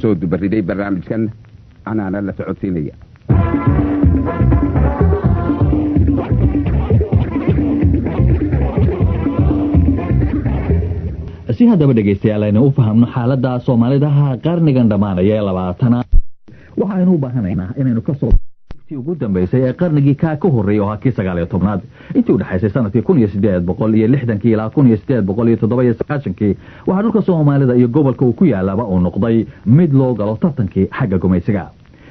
soo dubariday barnaamijkan, anaana la socodsiinaya. Si haddaba dhegaystayaal aynu u fahamno xaaladda Soomaalidaha qarnigan dhammaanaya ee 20aad, waxaynu u baahanaynaa inaynu kasoo ugu dambeysay ee qarnigii kaa ka horreeyay oo ahaa kii 19aad. Intii udhexaysay sanadkii 1860kii ilaa 1897kii, waxaa dhulka Soomaalida iyo gobolka uu ku yaalaba uu noqday mid loo galo tartankii xagga gumaysiga.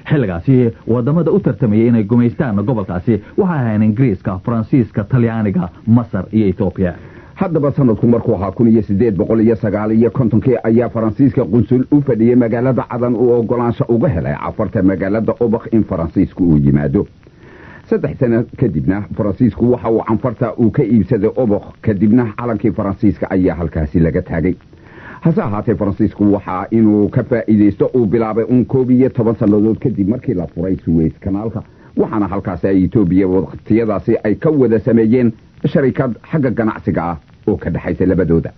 Xilligaasi wadamada u tartamayay inay gumaystaan gobolkaasi waxay ahayn Ingiriiska, Faransiiska, Talyaaniga, Masar iyo Etoobiya. Haddaba sanadku markuu ahaa 1859kii ayaa Faransiiska qunsul u fadhiyey magaalada Cadan uu ogolaansho uga helay cafarta magaalada Obakh in Faransiisku uu yimaado. 3 sano kadibna Faransiisku waxa uu canfarta uu ka iibsaday Obakh, kadibna calankii Faransiiska ayaa halkaasi laga taagay. Hase ahaatee Faransiisku waxaa inuu ka faa'iidaysto uu bilaabay uun 11 sannadood kadib markii la furay Suweys kanaalka, waxaana halkaasi ay Etoobiya waqtiyadaasi ay ka wada sameeyeen sharikad xagga ganacsiga ah oo ka dhexaysa labadooda.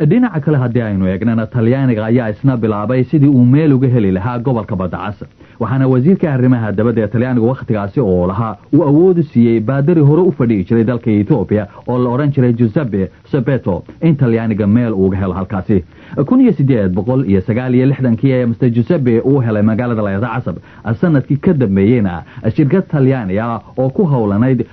Dhinaca kale haddii aynu eegnana, Talyaaniga ayaa isna bilaabay sidii uu meel uga heli lahaa gobolka Badda Cas, waxaana wasiirka arrimaha dabadda ee Talyaanigu wakhtigaasi oo lahaa uu awood u siiyey baadari hore u fadhiyi jiray dalka Etoobiya oo la odhan jiray Giuseppe Sebeto in Talyaaniga meel uuga helo halkaasi. 1869kii ee Mr Giuseppe uu helay magaalada layada Casab. Sanadkii ka dambeeyeyna shirkad Talyaani ah oo ku howlanayd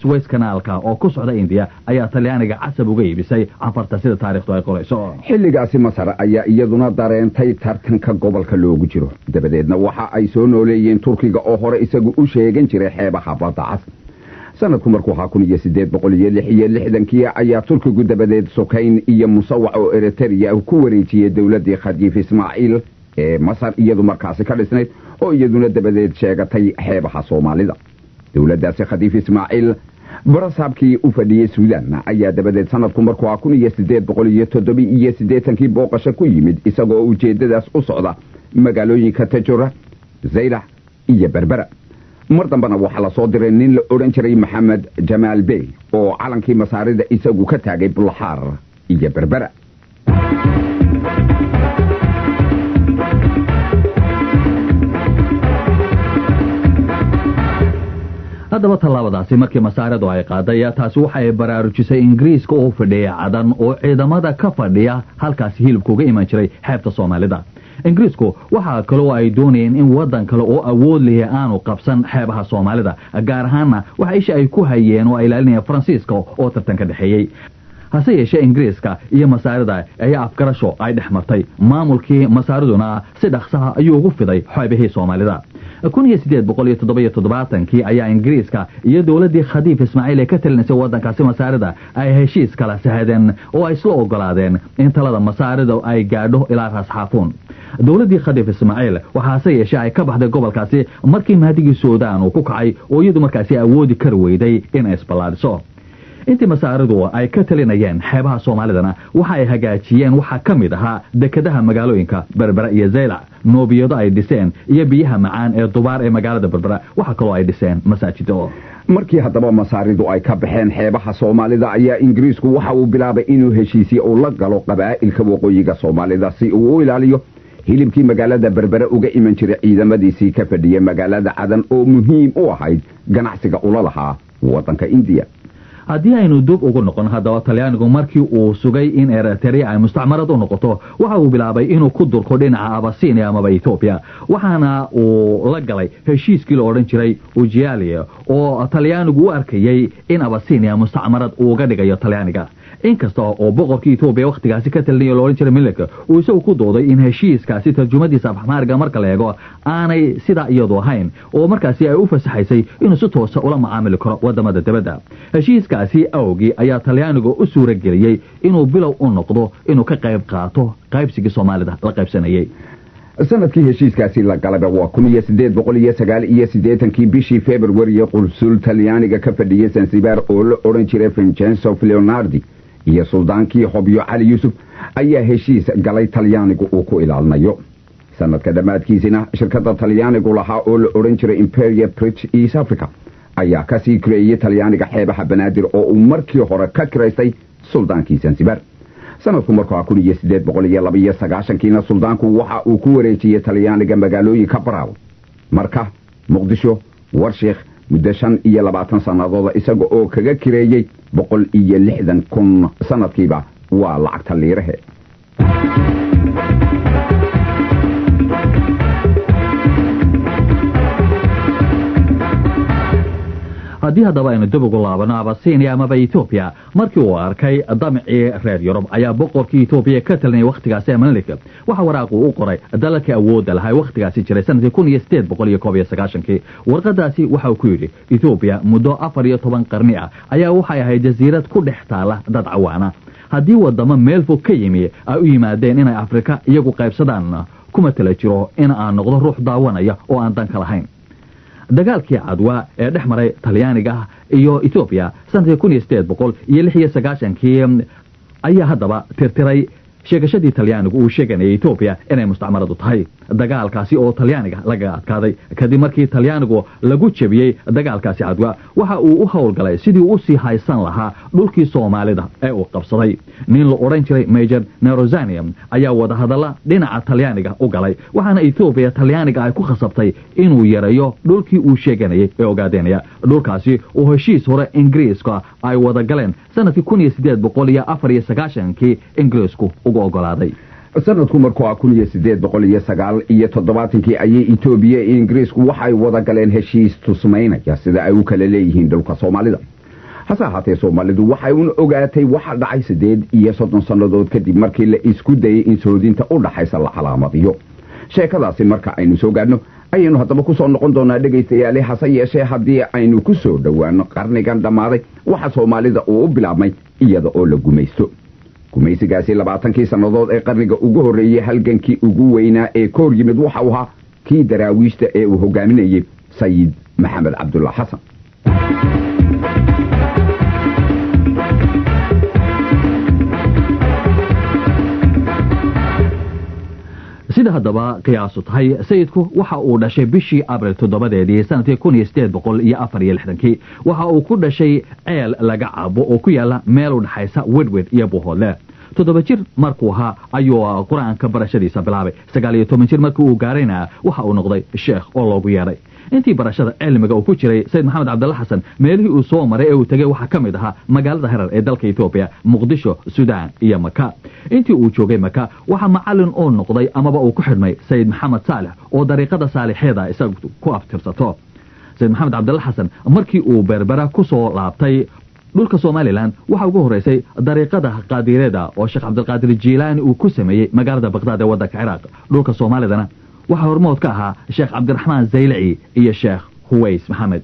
Suways kanaalka oo ku socda Indiya ayaa Talyaaniga Casab uga iibisay cafarta, sida taarikhdu ay qorayso. Xilligaasi Masar ayaa iyaduna dareentay tartanka gobolka loogu jiro, dabadeedna waxa ay soo nooleeyeen Turkiga oo hore isagu u sheegan jiray xeebaha Badda Cas. Sanadku markuu ahaa 1866kii ayaa Turkigu dabadeed Sokayn iyo Musawac oo Eritereya ku wareejiyey dowladdii Khadiif Ismaaciil ee Masar iyadu markaasi ka dhisnayd, oo iyaduna dabadeed sheegatay xeebaha Soomaalida. Dowladdaasi Khadiif Ismaaciil barasaabkii u fadhiyey Suudan ayaa dabadeed sanadku markuu ahaa 1887kii booqasho ku yimid, isagoo ujeeddadaas u socda magaalooyinka Tajura, Zaylax iyo Berbera. Mar dambena waxaa lasoo diray nin la odhan jiray Maxamed Jamaal Bey oo calankii Masaarida isagu ka taagay Bulaxaar iyo Berbera. Haddaba tallaabadaasi markii Masaaridu ay qaaday, taasi waxa ay baraarujisay Ingiriiska oo fadhiya Cadan oo ciidamada ka fadhiya halkaasi hilibka uga iman jiray xeebta Soomaalida. Ingiriisku waxaa kaloo ay doonayeen in waddan kale oo awood lihi aanu qabsan xeebaha Soomaalida, gaar ahaanna waxa isha ay ku hayeen oo ay ilaalinayeen Faransiiska oo tartan ka dhexeeyey. Hase yeeshee Ingiriiska iyo Masaarida ayaa afgarasho ay dhex martay, maamulkii Masaariduna si dhaqsaha ayuu ugu fiday xeebihii Soomaalida. 1877kii ayaa Ingiriiska iyo dowladdii Khadiif Ismaaciil ee ka talinaysay waddankaasi Masaarida ay heshiis kala sahadeen oo ay isla ogolaadeen in talada Masaarida ay gaadho ilaa Raasxaafuun. Dowladdii Khadiif Ismaaciil waxaase yeeshee ay ka baxday gobolkaasi markii mahdigii Suudaan uu ku kacay oo iyadu markaasi awoodi kari weyday inay isballaadhiso. Intii Masaaridu ay ka talinayeen xeebaha Soomaalidana waxa ay hagaajiyeen waxaa ka mid ahaa dekedaha magaalooyinka Berbera iyo Zaylac, noobiyado ay dhiseen iyo biyaha macaan ee Dubaar ee magaalada Berbera. Waxaa kaloo ay dhiseen masaajido. Markii haddaba Masaaridu ay ka baxeen xeebaha Soomaalida ayaa Ingiriisku waxa uu bilaabay inuu heshiisiye uu la galo qabaa'ilka waqooyiga Soomaalida si uu u ilaaliyo hilibkii magaalada Berbere uga iman jiray ciidamadiisii ka fadhiyay magaalada Cadan oo muhiim u ahayd ganacsiga ula lahaa waddanka Indiya. Haddii aynu dub ugu noqon haddaba Talyaanigu markii uu sugay in Eritrea ay mustacmarad u noqoto, waxa uu bilaabay inuu ku durko dhinaca Abasinia amaba Etoobiya, waxaana uu la galay heshiiskii la odhan jiray Ujialia oo Talyaanigu u arkayey in Abasinia mustacmarad uuga dhigayo Talyaaniga, inkasta oo boqorkii Etoobiya wakhtigaasi ka talinayo la odhan jiray Milik uu isagu ku dooday in heshiiskaasi tarjumadiisa afxmaariga marka la eego aanay sidaa iyadu ahayn oo markaasi ay u fasaxaysay inuu si toosa ula macaamili karo wadamada dibadda. Heshiiskaasi awgii ayaa Talyaaniga u suura geliyey inuu bilow u noqdo inuu ka qayb qaato qaybsigii Soomaalida la qaybsanayey. Sanadkii heshiiskaasi la galaba waa 1889kii bishii February, qunsul Talyaaniga ka fadhiyey Sansibar oo la odhan jiray Vincenzo Leonardi iyo suldaankii Hobyo Cali Yuusuf ayaa heshiis galay Talyaanigu uu ku ilaalinayo. Sanadka dhammaadkiisina shirkadda Talyaanigu lahaa oo la odhan jiray Imperial Bridge East Africa ayaa kasii kireeyey Talyaaniga xeebaha Banaadir oo uu markii hore ka kiraystay suldaankii Sansibar. Sanadku markuu 1892kiina suldaanku waxa uu ku wareejiyey Talyaaniga magaalooyinka Baraawe, Marka, Muqdisho, Warshiikh muddo 25 sannadood, isaga oo kaga kireeyey 160,000 sanadkiiba, waa lacagta liirahe. Haddii haddaba aynu dib ugu laabano Abasinia amaba Etoobiya, markii uu arkay damcii reer Yurub ayaa boqorkii Etoobiya ka talinayay wakhtigaasi Amanilik waxa waraaqu u qoray dalalkii awoodda lahaa wakhtigaasi jiray sanadkii 1891kii. Warqadaasi waxa uu ku yidhi: Etoobiya muddo 14 qarni ah ayaa waxay ahayd jasiirad ku dhex taala dad cawaana. Haddii wadamo meel fog ka yimi ay u yimaadeen inay Afrika iyagu qaybsadaan, kuma tala jiro in aan noqdo ruux daawanaya oo aan danka lahayn. Dagaalkii Cadwa ee dhex maray Talyaaniga iyo Etoobiya sanadkii 1896kii ayaa haddaba tirtiray sheegashadii Talyaanigu uu sheeganayay Etoobiya inay mustacmaradu tahay. Dagaalkaasi oo Talyaaniga lagaga adkaaday kadib markii Talyaanigu lagu jebiyey dagaalkaasi Cadwa, waxa uu u howlgalay sidii u sii haysan lahaa dhulkii Soomaalida ee uu qabsaday. Nin la odhan jiray Major Nerozanium ayaa wadahadalla dhinaca Talyaaniga u galay, waxaana Etoobiya Talyaaniga ay ku khasabtay inuu yareeyo dhulkii uu sheeganayay ee ogaadenaya, dhulkaasi oo heshiis hore Ingiriiska ay wada galeen sanadkii 1894kii Ingiriisku ugu ogolaaday. Sanadku markuu 1879kii ayay Etoobiya iyo Ingiriisku waxay wada galeen heshiis tusmaynaya sida ay u kala leeyihiin dhulka Soomaalida. Hase ahaatee Soomaalidu waxay un ogaatay waxa dhacay 38 sannadood kadib markii la isku dayey in soodinta u dhaxaysa la calaamadiyo. Sheekadaasi marka aynu soo gaadhno ayaynu haddaba ku soo noqon doonaa, dhegaystayaali. Hase yeeshee haddii aynu ku soo dhowaano qarnigan dhammaaday, waxa Soomaalida uu u bilaabmay iyada oo la gumaysto. Gumaysigaasi 20kii sannadood ee qarniga ugu horreeyey halgankii ugu weynaa ee ka hor yimid waxa uu ahaa kii Daraawiishta ee uu hogaaminayey Sayid Maxamed Cabdulla Xasan. Sida haddaba qiyaasu tahay, sayidku waxa uu dhashay bishii Abril 7deedii sanadkii 1864kii. Waxa uu ku dhashay ceel laga cabo oo ku yaala meel u dhexaysa Wedwed iyo Buhoodle. 7 jir markuu ahaa ayuu qur-aanka barashadiisa bilaabay. 19 jir markii uu gaarayna waxa uu noqday sheekh oo loogu yeedhay. Intii barashada cilmiga uu ku jiray Sayid Maxamed Cabdalla Xasan, meelihii uu soo maray ee uu tegey waxaa ka mid ahaa magaalada Herar ee dalka Etoobiya, Muqdisho, Suudaan iyo Maka. Intii uu joogay Maka waxaa macallin oo noqday amaba uu ku xidhmay Sayid Maxamed Saalix oo dariiqada saalixeeda isagu ku aftirsato. Sayid Maxamed Cabdalla Xasan markii uu Berbera ku soo laabtay dhulka Somalilan, waxaa ugu horreysay dariiqada Qaadireeda oo Sheekh Cabdilqaadir Jiilaani uu ku sameeyey magaalada Baqdaad ee waddanka Ciraaq. Dhulka Soomaalidana waxaa hormood ka ahaa Sheekh Cabdiraxmaan Zaylaci iyo Sheekh Huways Maxamed.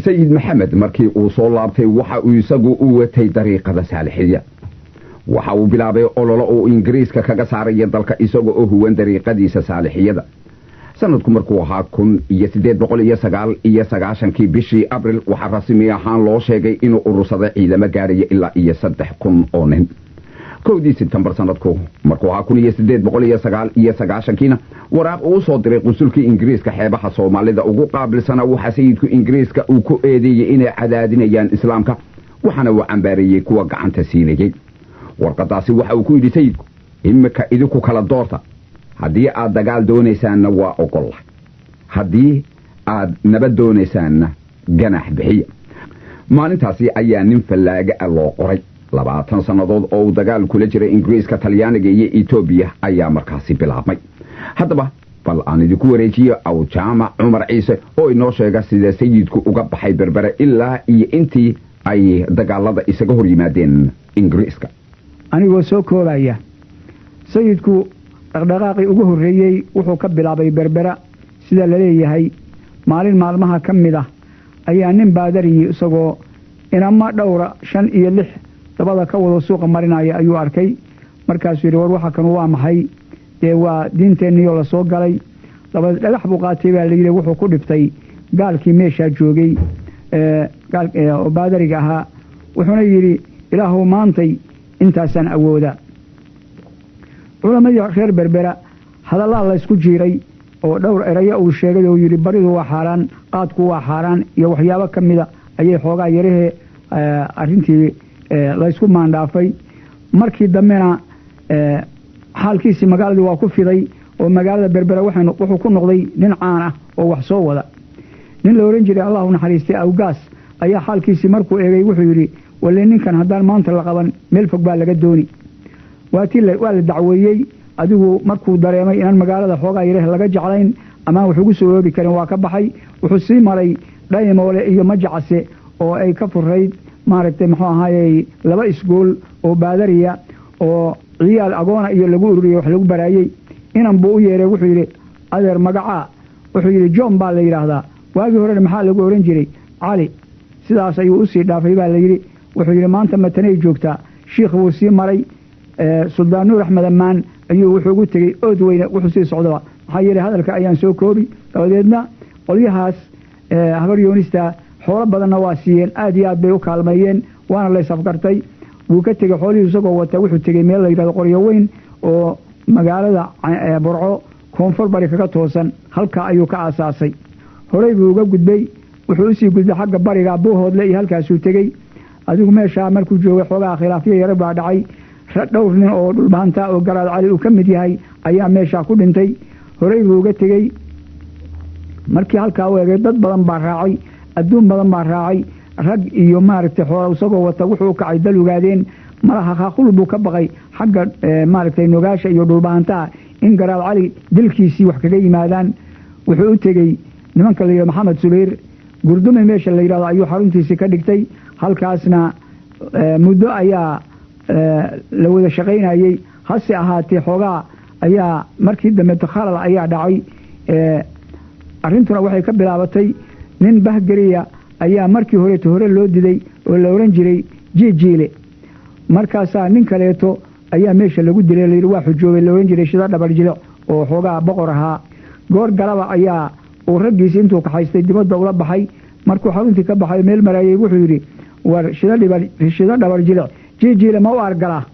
Sayid Maxamed markii uu soo laabtay waxa uu isagu u watay dariiqada saalixiya. Waxa uu bilaabay ololo uu Ingiriiska kaga saaraya dalka isaga oo huwan dariiqadiisa saalixiyada. Sanadku markuu ahaa 1899kii bishii Abril waxaa rasmi ahaan loo sheegay inuu urursaday ciidamo gaaraya ilaa iyo 3000 oo nin. 1dii Sebtembar sanadku markuu ahaa 1899kiina waraaq uu soo diray qunsulkii Ingiriiska xeebaha Soomaalida ugu qaabilsanaa, waxaa sayidku Ingiriiska uu ku eedeeyey inay cadaadinayaan islaamka, waxaana uu cambaareeyey kuwa gacanta siinayey. Warqadaasi waxa uu ku yidhi sayidku: imika idinku kala doorta, haddii aad dagaal doonaysaanna waa ogolla, haddii aad nabad doonaysaanna ganax bixiya. Maalintaasi ayaa nin fallaaga ah loo qoray. 20 sannadood oo uu dagaal kula jiray Ingiriiska, Talyaaniga iyo Etoobiya ayaa markaasi bilaabmay. Haddaba bal aan idinku wareejiyo Aw Jaamac Cumar Ciise oo inoo sheega sida sayidku uga baxay Berbere ilaa iyo intii ay dagaalada isaga hor yimaadeen Ingiriiska. Anigoo soo koobaya, sayidku dhaqdhaqaaqii ugu horreeyey wuxuu ka bilaabay Berbera. Sida la leeyahay, maalin maalmaha ka mid ah ayaa nin baadariyey isagoo inama dhowra 5 iyo 6 dabada ka wado suuqa marinaya ayuu arkay. Markaasuu yidhi: war, waxa kanu waa maxay? Dee waa diinteenniiyoo lasoo galay. Laba dhagax buu qaatay baa layidhi, wuxuu ku dhiftay gaalkii meeshaa joogay oo baadariga ahaa, wuxuuna yidhi: Ilaahuw, maantay intaasaan awooda. Culammadii reer Berbera hadallaa laysku jiiray oo dhowr erayo uu sheegay oo yidhi baridu waa xaaraan, qaadku waa xaaraan iyo waxyaabo ka mida ayay xoogaa yarahee arrintii laysku maandhaafay. Markii dambena xaalkiisii magaaladii waa ku fiday oo magaalada Berbera wuxuu ku noqday nin caan ah oo wax soo wada. Nin la oran jiray, Allahu naxariistay, Awgaas ayaa xaalkiisii markuu eegay wuxuu yidhi: "Walle ninkan haddaan maanta la qaban, meel fog baa laga dooni." Waatii waa la dacweeyey. Adigu markuu dareemay inaan magaalada xoogaa yareh laga jeclayn amaan wax ugu soo oobi karin, waa ka baxay. Wuxuu sii maray Dhaymoole iyo Majacase oo ay ka furayd, maaragtay, muxuu ahaayey, 2 isgool oo baadariya oo ciyaal agoona iyo lagu ururiyey, wax lagu baraayey. Inan buu u yeeray. Wuxuu yidhi: "Adeer, magacaa?" Wuxuu yidhi: "John baa la yidhaahdaa." "Waagii horena maxaa lagu ohan jiray?" "Cali." Sidaas ayuu usii dhaafay baa la yidhi. Wuxuu yidhi: "Maanta matanay joogtaa." Shiikh buu sii maray. Suldaan Nuur Axmed Ammaan ayuu wuxuu ugu tegey Ood Weyne. Wuxuu sii socdaba, maxaa yeelay hadalka ayaan soo koobi. Dabadeedna qolyahaas Habar Yoonista xoolo badanna waa siiyeen, aad iyo aad bay u kaalmeeyeen, waana la ysafgartay. Wuu ka tegey xoolihii isagoo wata. Wuxuu tegey meel la yidhahdo Qoryo Weyn oo magaalada Burco koonfur bari kaga toosan. Halkaa ayuu ka aasaasay. Horey buu uga gudbay. Wuxuu usii gudbay xagga bariga, Buuhoodle iyo halkaasuu tegey. Adigu meeshaa markuu joogay xoogaha khilaafyo yaro baa dhacay. Dhowr nin oo Dhulbahanta oo Garaad Cali uu ka mid yahay ayaa meeshaa ku dhintay. Horey buu uga tegey. Markii halkaa u egay, dad badan baa raacay, adduun badan baa raacay, rag iyo, maaragtay, xoola isagoo wata wuxuu u kacay dal Ogaadeen. Malaha khaaqul buu ka baqay xagga, maaragtay, Nogaasha iyo Dhulbahantaha in Garaad Cali dilkiisii wax kaga yimaadaan. Wuxuu u tegey nimanka la yidhahdo Maxamed Subayr. Gurdume meesha la yidhahdo ayuu xaruntiisii ka dhigtay. Halkaasna muddo ayaa la wada shaqaynayey. Hase ahaatee xoogaa ayaa markii dambe khalal ayaa dhacay. Arrintuna waxay ka bilaabatay nin Bahgeriya ayaa markii horeeto hore loo diday oo la oran jiray Jiijiile. Markaasaa nin kaleeto ayaa meesha lagu dilay, layidhi waa xujoobay, la oran jiray Shida Dhabar Jilic oo xoogaa boqor ahaa. Goor galaba ayaa uu raggiisi intuu kaxaystay dibadda ula baxay. Markuu xaruntii ka baxay, meel maraayey, wuxuu yidhi: "War Shida Dhabar Jilic Jiijiile ma u argalaa?"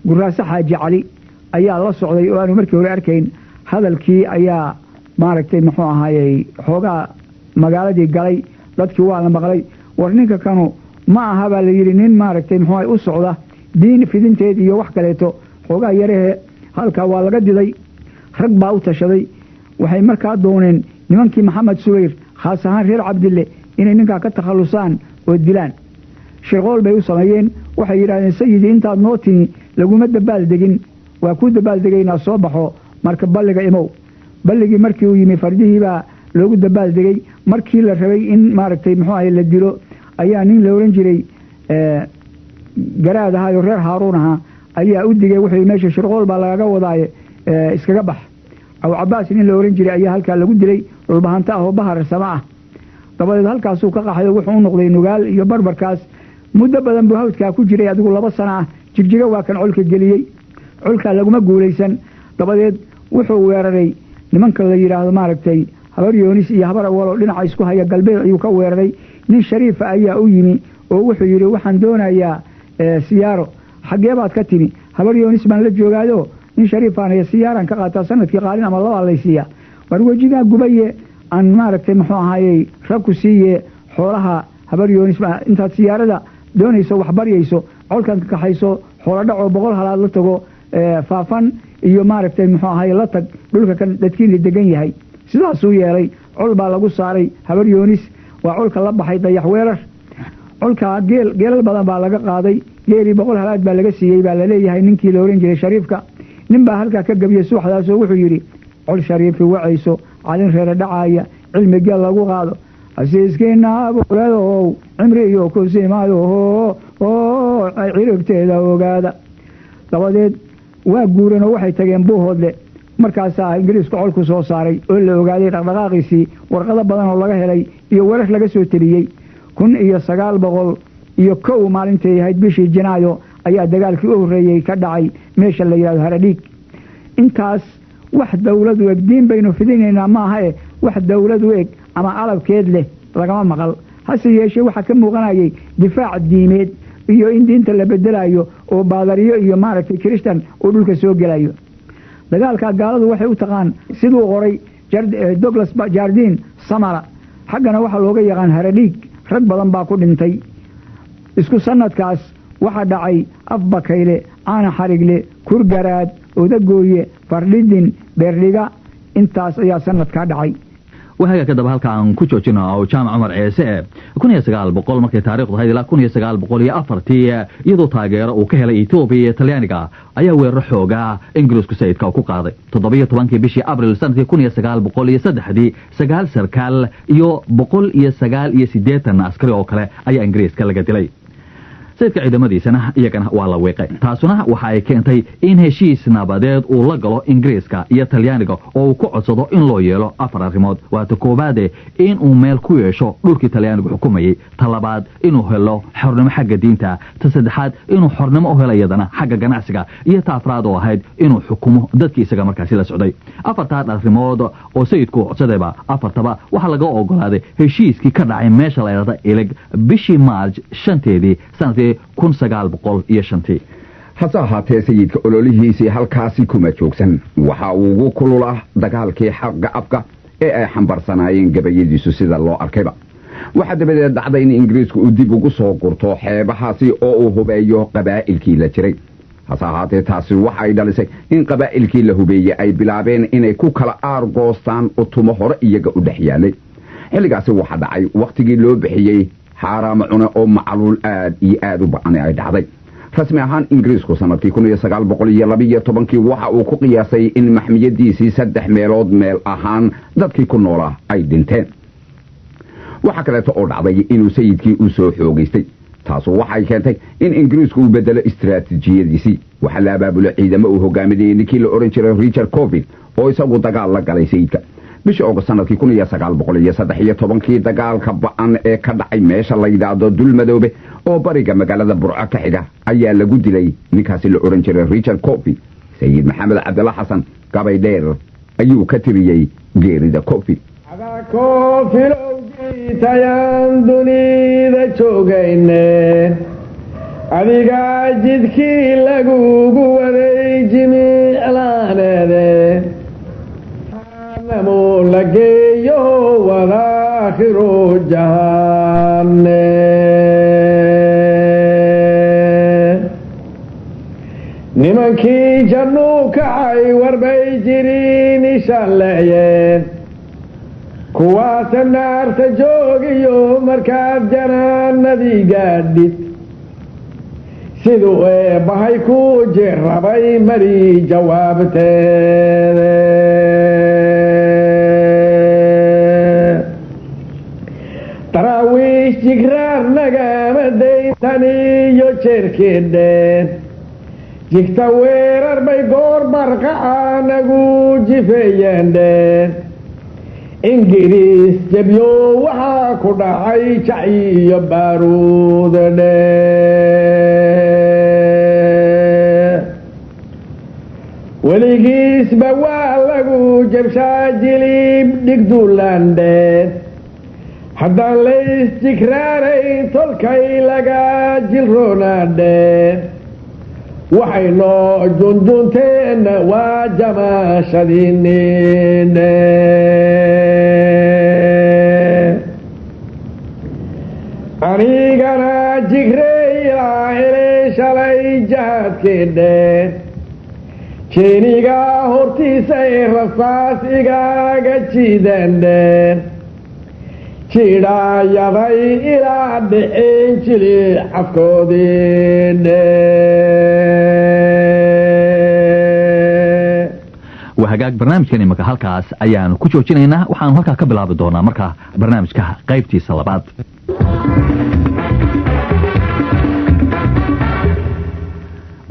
Guraase Xaaji Cali ayaa la socday oo aanu markii hore arkayn. Hadalkii ayaa, maaragtay, muxuu ahaayey, xoogaa magaaladii galay. Dadkii waa la maqlay. "War ninka kanu ma aha," baa la yidhi, "nin, maaragtay, muxuu u socda diin fidinteed iyo wax kaleeto." Xoogaa yarahe halkaa waa laga diday. Rag baa u tashaday. Waxay markaa dooneen nimankii Maxamed Subayr, khaas ahaan reer Cabdille, inay ninkaa ka takhallusaan oo dilaan. Shirqool bay u sameeyeen. Waxay yidhahdeen: "Sayidii, intaad noo timi laguma dabaaldegin, waa kuu dabaaldegaynaa, soo baxo marka balliga imow." Balligii markii uu yimi, fardihii baa loogu dabaaldegay. Markii la rabay in, maaragtay, muxuu ahay, la dilo, ayaa nin la ohan jiray Garaad ahaa oo reer Haaruun ahaa ayaa u digay. Wuxuu: "Meesha shirqool baa lagaga wadaaye, iskaga bax." Aw Cabaas nin la ohan jiray ayaa halkaa lagu dilay, Dhulbahanto ah oo Baharsama ah. Dabadeed halkaasuu ka qaxay oo wuxuu u noqday Nugaal iyo barbarkaas. Muddo badan buu hawdkaa ku jiray, adigu 2 sano ah. Jigjiga waa kan colka geliyey. Colkaa laguma guulaysan. Dabadeed wuxuu weeraray nimanka la yidhaahdo, maaragtay, Habar Yoonis iyo Habar Awaloo dhinaca isku haya. Galbeed ayuu ka weeraray. Nin shariifa ayaa u yimi oo wuxuu yidhi: "Waxaan doonayaa siyaaro." "Xaggee baad ka timi?" "Habar Yoonis baan la joogaayo, nin shariifaan siyaaraan ka qaataa, sanadkii qaalin ama labaa laysiiya." "War wejigaa gubaye, aan, maaragtay, muxuu ahaayey, rag ku siiye xoolaha Habar Yoonis. Intaad siyaarada doonayso, wax baryayso, colkan ka kaxayso, xoolo dhacoo 100 halaad la tago Faafan iyo, maaragtay, muxuu ahaye, la tag dhulka kan dadkiina degan yahay." Sidaasuu yeelay. Col baa lagu saaray Habar Yoonis. Waa colka la baxay Dayax Weerar. Colkaa geel, geelal badan baa laga qaaday. Geelii 100 halaad baa laga siiyey baa laleeyahay ninkii la ohan jiray shariifka. Nin baa halkaa ka gebiyey subaxdaasoo wuxuu yidhi: "Col shariifi wacayso, calin reere dhacaaya, cilmi geel lagu qaado, casiiskiina abuuradow, cimri iyo kusimaado, ciribteeda ogaada." Dabadeed waa guureen oo waxay tageen Buuhoodle. Markaasaa Ingiriisku colku soo saaray oo la ogaaday dhaqdhaqaaqiisii, warqado badan oo laga helay iyo werar laga soo teliyey. 1901 maalintay ahayd bishii Janaayo ayaa dagaalkii u horreeyey ka dhacay meesha la yidhahdo Haradhiig. Intaas wax dowlad u eg, diin baynu fidinaynaa maaha e, wax dowlad u eg ama alabkeed leh lagama maqal. Hase yeeshee waxaa ka muuqanayay difaac diimeed iyo in diinta la bedelayo oo baadariyo iyo, maaragtay, kiristan uu dhulka soo gelayo. Dagaalka gaaladu waxay u taqaan, siduu qoray Douglas Jardin, Samara. Xaggana waxaa looga yaqaan Haradhiig. Rag badan baa ku dhintay. Isku sanadkaas Waxaa dhacay Afbakayle, Caana Xarigle, Kurgaraad, Odagooye, Fardhidin, Beerdhiga. Intaas ayaa sanadkaa dhacay. Wahaga kadaba halka aan ku joojino oo Jaamac Cumar Ceese 1900 markay taariikhdu ahayd ilaa 1904-tii, iyadoo taageero uu ka helay Etoobiya iyo Talyaaniga, ayaa weeraro xoogaa Ingiriisku sayidka ku qaaday. 17-kii bishii Abril sanadkii 1903-dii, 9 sarkaal iyo 189 askari oo kale ayaa Ingiriiska laga dilay. Sayidka ciidamadiisana iyagana waa la wiiqay. Taasuna waxa ay keentay in heshiis nabadeed uu la galo Ingiriiska iyo Talyaaniga oo uu ku codsado in loo yeelo 4 arrimood. Waata koowaade, in uu meel ku yeesho dhulkii Talyaanigu xukumayey; ta labaad, inuu helo xornimo xagga diinta; ta saddexaad, inuu xornimo u helo iyadana xagga ganacsiga; iyo ta afraad oo ahayd inuu xukumo dadkii isaga markaasi la socday. Afartaa arrimood oo sayidku codsadayba, afartaba waxaa laga ogolaaday heshiiskii ka dhacay meesha la idhahda Ilig bishii Maarj 5-teedii sanadkii 1905-tii. Hase ahaatee, sayidka ololihiisii halkaasi kuma joogsan. Waxa uu ugu kululaa dagaalkii xagga afka ee ay xambarsanaayeen gabayadiisu. Sida loo arkayba, waxaa dabadeed dhacday in Ingiriisku uu dib ugu soo gurto xeebahaasi oo uu hubeeyo qabaa'ilkii la jiray. Hase ahaatee, taasi waxa ay dhalisay in qabaa'ilkii la hubeeyey ay bilaabeen inay ku kala aargoostaan utumo hore iyaga u dhex yaalay. Xilligaasi waxaa dhacay wakhtigii loo bixiyey xaaraamo cune oo macaluul aad iyo aad u ba-an ay dhacday. Rasmi ahaan, Ingiriisku sanadkii 1912-kii waxa uu ku qiyaasay in maxmiyadiisii 3 meelood meel ahaan dadkii ku noolaa ay dhinteen. Waxa kaleeto oo dhacday inuu sayidkii u soo xoogaystay. Taasu waxay keentay in Ingiriisku uu bedelo istaraatiijiyadiisii. Waxaa la abaabulay ciidamo uu hogaaminayay ninkii la odhan jiray Richard Coffin oo isagu dagaal la galay sayidka. Bishii Ogost sanadkii 1913-kii, dagaalka ba-an ee ka dhacay meesha la yidhaahdo Dulmadoobe oo bariga magaalada Burco ka xiga ayaa lagu dilay ninkaasi la odhan jiray Richard Coffin. Sayid Maxamed Cabdilla Xasan gabay dheer ayuu ka tiriyey geerida Coffin. Koofilowgiitayaan dunida joogayne, adigaa jidkii lagugu waday jimiclaaneede namu la geeyo wadaakhiru jahanne. Nimankii jannuu kacay warbay jiriin ishalleeyeen, kuwaase naarta joogiyo markaad janaanadii gaadhid, siduu eebbahay ku jirrabay mari jawaabteede. Daraawiish jigraar nagama dayntan iyo jeerkeedheen, jigta weerar bay goor barqaca nagu jifeeyeendheen. Ingiriis jabyo waxaa ku dhacay jac iyo baaruud dhe. Weligiisba waa lagu jabshaa jilib dhigduulandhe, haddaan laysjigraarayn tolkay laga jilroonaadhe. Waxay noo junjunteenna waa jamaashadiinidhe. Anigana jigrey ilaa helay shalay jahaadkeedhe, jeeniga hortiisay rasaas igaaga jiidandhe, jidhaayaday ilaa dhicin jili cafkoodii dhe. Waa hagaag, barnaamijkan imika halkaas ayaanu ku joojinaynaa. Waxaanu halkaa ka bilaabi doonaa markaa barnaamijka qaybtiisa labaad.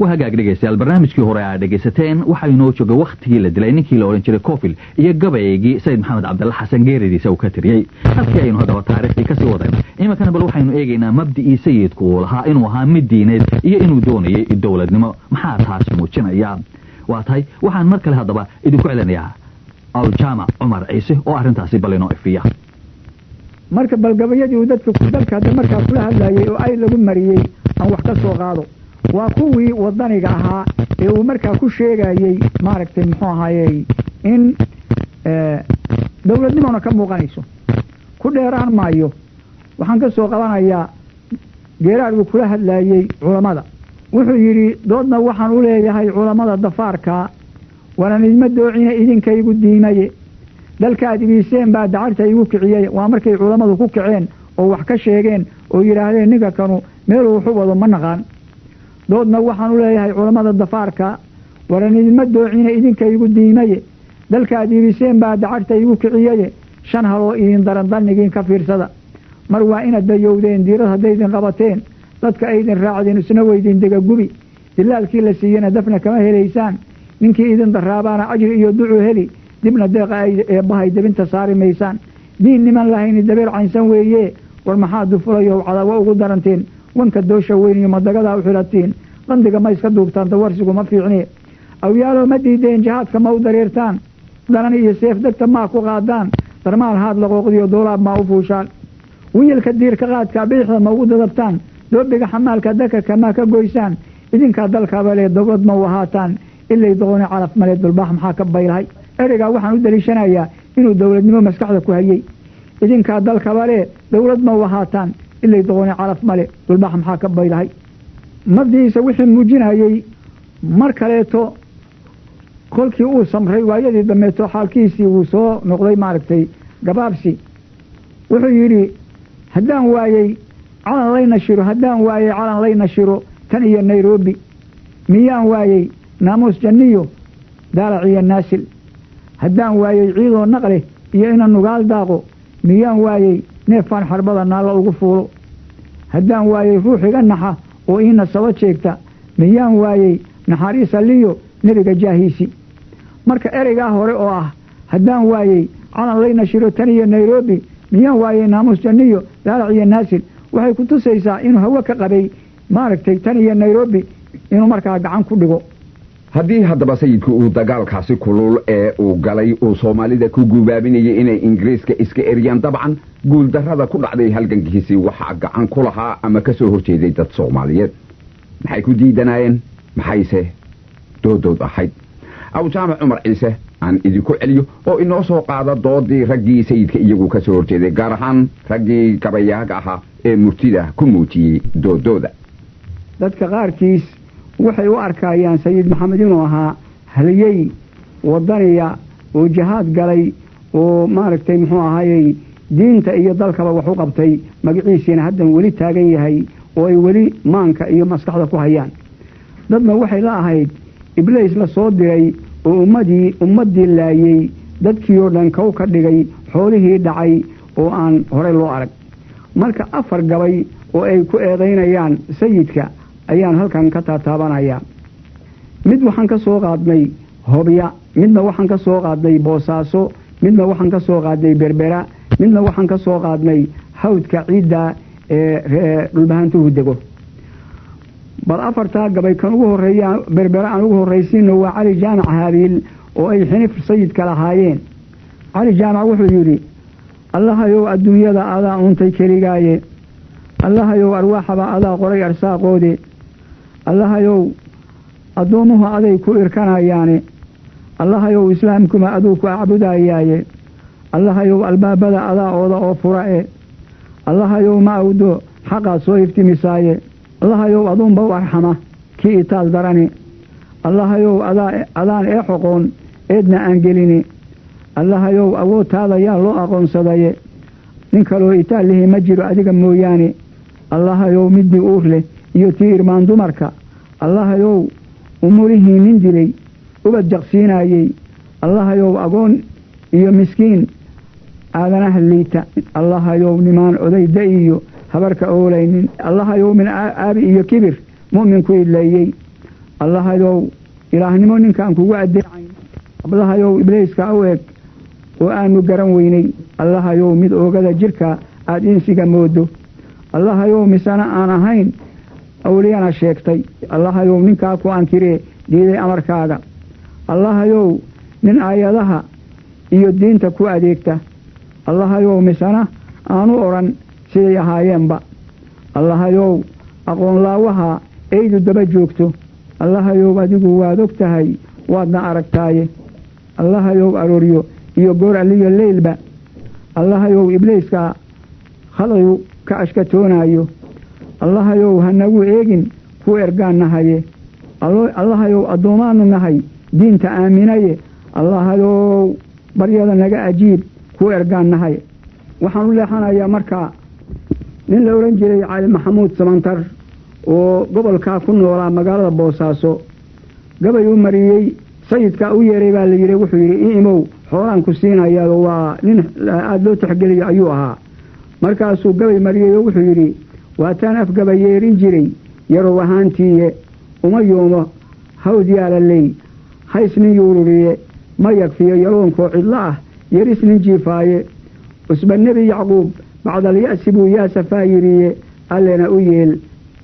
Waa hagaag dhegeystayaal, barnaamijkii hore aad dhegaysateen waxaa inoo joogay wakhtigii la dilay ninkii la odhan jiray Cofil iyo gabaygii Sayid Maxamed Cabdalla Xasan geeridiisa uu ka tiriyey. Halkii aynu haddaba taariikhdii kasii wadayno, iminkana bal waxaynu eegaynaa mabdi'ii sayidku uu lahaa, inuu ahaa mid diineed iyo inuu doonayay dowladnimo. Maxaa taas muujinaya? Waa tahay, waxaan mar kale haddaba idinku celinayaa Awjaamac Cumar Ciise oo arrintaasi bal inoo ifiya. Marka balgabayadii uu dadka dalka hadda markaa kula hadlayay oo ay lagu mariyey aan wax ka soo qaado, waa kuwii wadaniga ahaa ee uu markaa ku sheegayey, maaragtay, muxuu ahaayey, in dowladnimona ka muuqanayso. Ku dheeraan maayo, waxaan ka soo qabanayaa Geeraar uu kula hadlaayey culammada. Wuxuu yidhi: "Doodna waxaan u leeyahay culammada dafaarkaa, wanan idma doocina idinkaygu diimaye, dalkaad ibiiseen baa dacarta igu kiciyey." Waa markay culammadu ku kaceen oo wax ka sheegeen oo yidhaahdeen ninka kanu meeluu wuxu wado ma naqaan. "Doodna waxaan u leeyahay culammada dafaarka, waran idinma doocina idinkaygu diimaye, dalkaad iibiseen baa dacarta igu kiciyaye, shan haloo idin daran dannigiin ka fiirsada. Mar waa inaad dayowdeen diirad haddaydin qabateen, dadka aydin raacdeen isna weydin degagubi, dilaalkii la siiyena dafna kama helaysaan, ninkii idin daraabaana ajri iyo ducuu heli, dibna deeqa ay eebbahay debinta saari maysaan. Diin niman lahayni dabeer caynsan weeye, war maxaad dufulayow cadawo ugu daranteen? Wanka doosha weyn iyo madagadaa u xidhatiin, qandiga ma iska duubtaan, dawarsigu ma fiicni. Awyaalo ma diideen jihaadka, ma u dareertaan daran iyo seef, degta maa ku qaadaan, darmaal haad laqooqdiyo doolaab maa u fuushaan, wiilka diirka qaadka bidixda ma ugu dadabtaan, doobiga xamaalka dakarka maa ka goysaan? Idinkaa dalkaaba lee, dowlad ma u ahaataan? Ilay doqoni calaf male, dulbaax maxaa ka baylahay?" Ereygaa waxaan u daliishanayaa inuu dowladnimo maskaxda ku hayey. "Idinkaa dalkaba lee, dowlad ma u ahaataan? Ilay doqoni calaf male, dulbaax maxaa ka baylahay?" Mabdihiisa wixii muujinayey mar kaleeto, kolkii uu samray waayadii dambeeto, xaalkiisii wuu soo noqday maaragtay gabaabsi. Wuxuu yidhi: "Haddaan waayey calan layna shiro, haddaan waayey calan layna shiro tan iyo Nairobi, miyaan waayey naamuus janniyo daalac iyo naasil? Haddaan waayey ciidoo naqleh iyo ina nugaal daaqo, miyaan waayey neefaan xarbada naalla ugu fuulo? Haddaan waayey ruux iga naxa oo iina saba jeegta, miyaan waayey naxariis alliyo nebiga jaahiisi?" Marka ereygaa hore oo ah "haddaan waayey calan layna shiro tan iyo Nairobi, miyaan waayey naamuus janniyo daalac iyo naasil", waxay ku tusaysaa inuu hawo ka qabay maaragtay tan iyo Nairobi inuu markaa gacan ku dhigo. Haddii haddaba sayidku uu dagaalkaasi kulul ee uu galay uu Soomaalida ku gubaabinayay inay Ingiriiska iska eryaan, dabcan guuldarrada ku dhacday halgankiisii waxaa gacan ku lahaa ama ka soo horjeeday dad Soomaaliyeed. Maxay ku diidanaayeen? Maxayse doodood ahayd? Awjaamac Cumar Ciise aan idinku celiyo oo inoo soo qaada doodii raggii sayidka iyagu ka soo horjeeday, gaar ahaan raggii gabayaaga ahaa ee murtida ku muujiyey doodooda. Dadka qaarkiis waxay u arkayaan Sayid Maxamed inuu ahaa haliyey wadaniya oo jihaad galay oo maaragtay muxuu ahaayey diinta iyo dalkaba wax u qabtay, magaciisiina haddan weli taagan yahay oo ay weli maanka iyo maskaxda ku hayaan. Dadna waxay la ahayd Ibliis la soo diray oo ummaddii laayey, dadkii oo dhan kow ka dhigay, xoolihii dhacay oo aan horey loo arag. Marka afar gabay oo ay ku eedaynayaan sayidka ayaan halkan ka taataabanayaa. Mid waxaan ka soo qaadnay Hobya, midna waxaan ka soo qaadnay Boosaaso, midna waxaan ka soo qaadnay Berbera, midna waxaan ka soo qaadnay hawdka ciidda ee Dhulbahantuhu dego. Bal afartaa gabay kan ugu horreeya Berbera aan ugu horraysiino, waa Cali Jaamac Haabiil oo ay xinif sayidka lahaayeen. Cali Jaamac wuxuu yidhi: "Allahayow adduunyada adaa untay keligaaye, Allahayow arwaaxaba adaa qoray arsaaqoode, Allahayow addoommuhu aday ku irkanayaane, Allahayow islaamkuma aduu ku acbudayaaye, Allahayow albaabada adaa ooda oo fura e, Allahayow ma awdo xaqaad soo iftimisaaye, Allahayow aduunba u arxama kii itaal darani, Allahayow adaan ee xoqoon eedna aan gelini, Allahayow awoodtaada yaa loo aqoonsadaye, nin kaloo itaal lihi ma jiro adiga mooyaane, Allahayow middii uur leh iyo tii irmaan dumarka, Allahayow umulihii nin dilay ubad jaqsiinaayey, Allahayow agoon iyo miskiin aadanaha liita, Allahayow nimaan oday da iyo habarka oolaynin, Allahayow min aabi iyo kibir mu'minku idleeyey, Allahayow ilaahnimo ninkaan kugu addeecayn, Allahayow ibliiska u eg oo aanu garan weynay, Allahayow mid oogada jirka aad insiga moodo, Allahayow misana aan ahayn awliyana sheegtay, Allahayow ninkaa ku ankiree diiday amarkaaga, Allahayow nin aayadaha iyo diinta ku adeegta, Allahayow misana aanu odhan siday ahaayeenba, Allahayow aqoonlaawaha eydu daba joogto, Allahayow adigu waad og tahay waadna aragtaaye, Allahayow arooryo iyo goor alliyo leylba, Allahayow ibliiska khalqigu ka ashkatoonaayo, Allahayow ha nagu eegin ku ergaan nahaye. Allahayow addoomaanu nahay diinta aaminaye. Allahayow baryada naga ajiib ku ergaan nahay. Waxaan u leexanayaa markaa nin la odhan jiray Cali Maxamuud Samantar oo gobolkaa ku noolaa magaalada Boosaaso. Gabay u mariyey sayidkaa u yeeray baa la yidhi, wuxuu yidhi i imow xoolaan ku siinayaa, waa nin aada loo tixgeliyo ayuu ahaa. Markaasuu gabay mariyey oo wuxuu yidhi waataan afgaba yeerin jiray yarow ahaantiiye, uma yoomo hawd yaalaley hays nin yuururiye, ma yagfiyo yaloonkoo cidlo ah yeris nin jiifaaye, cusba Nebi Yacquub bacdalya'si buu yaasafaa yidhiye, allena u yeel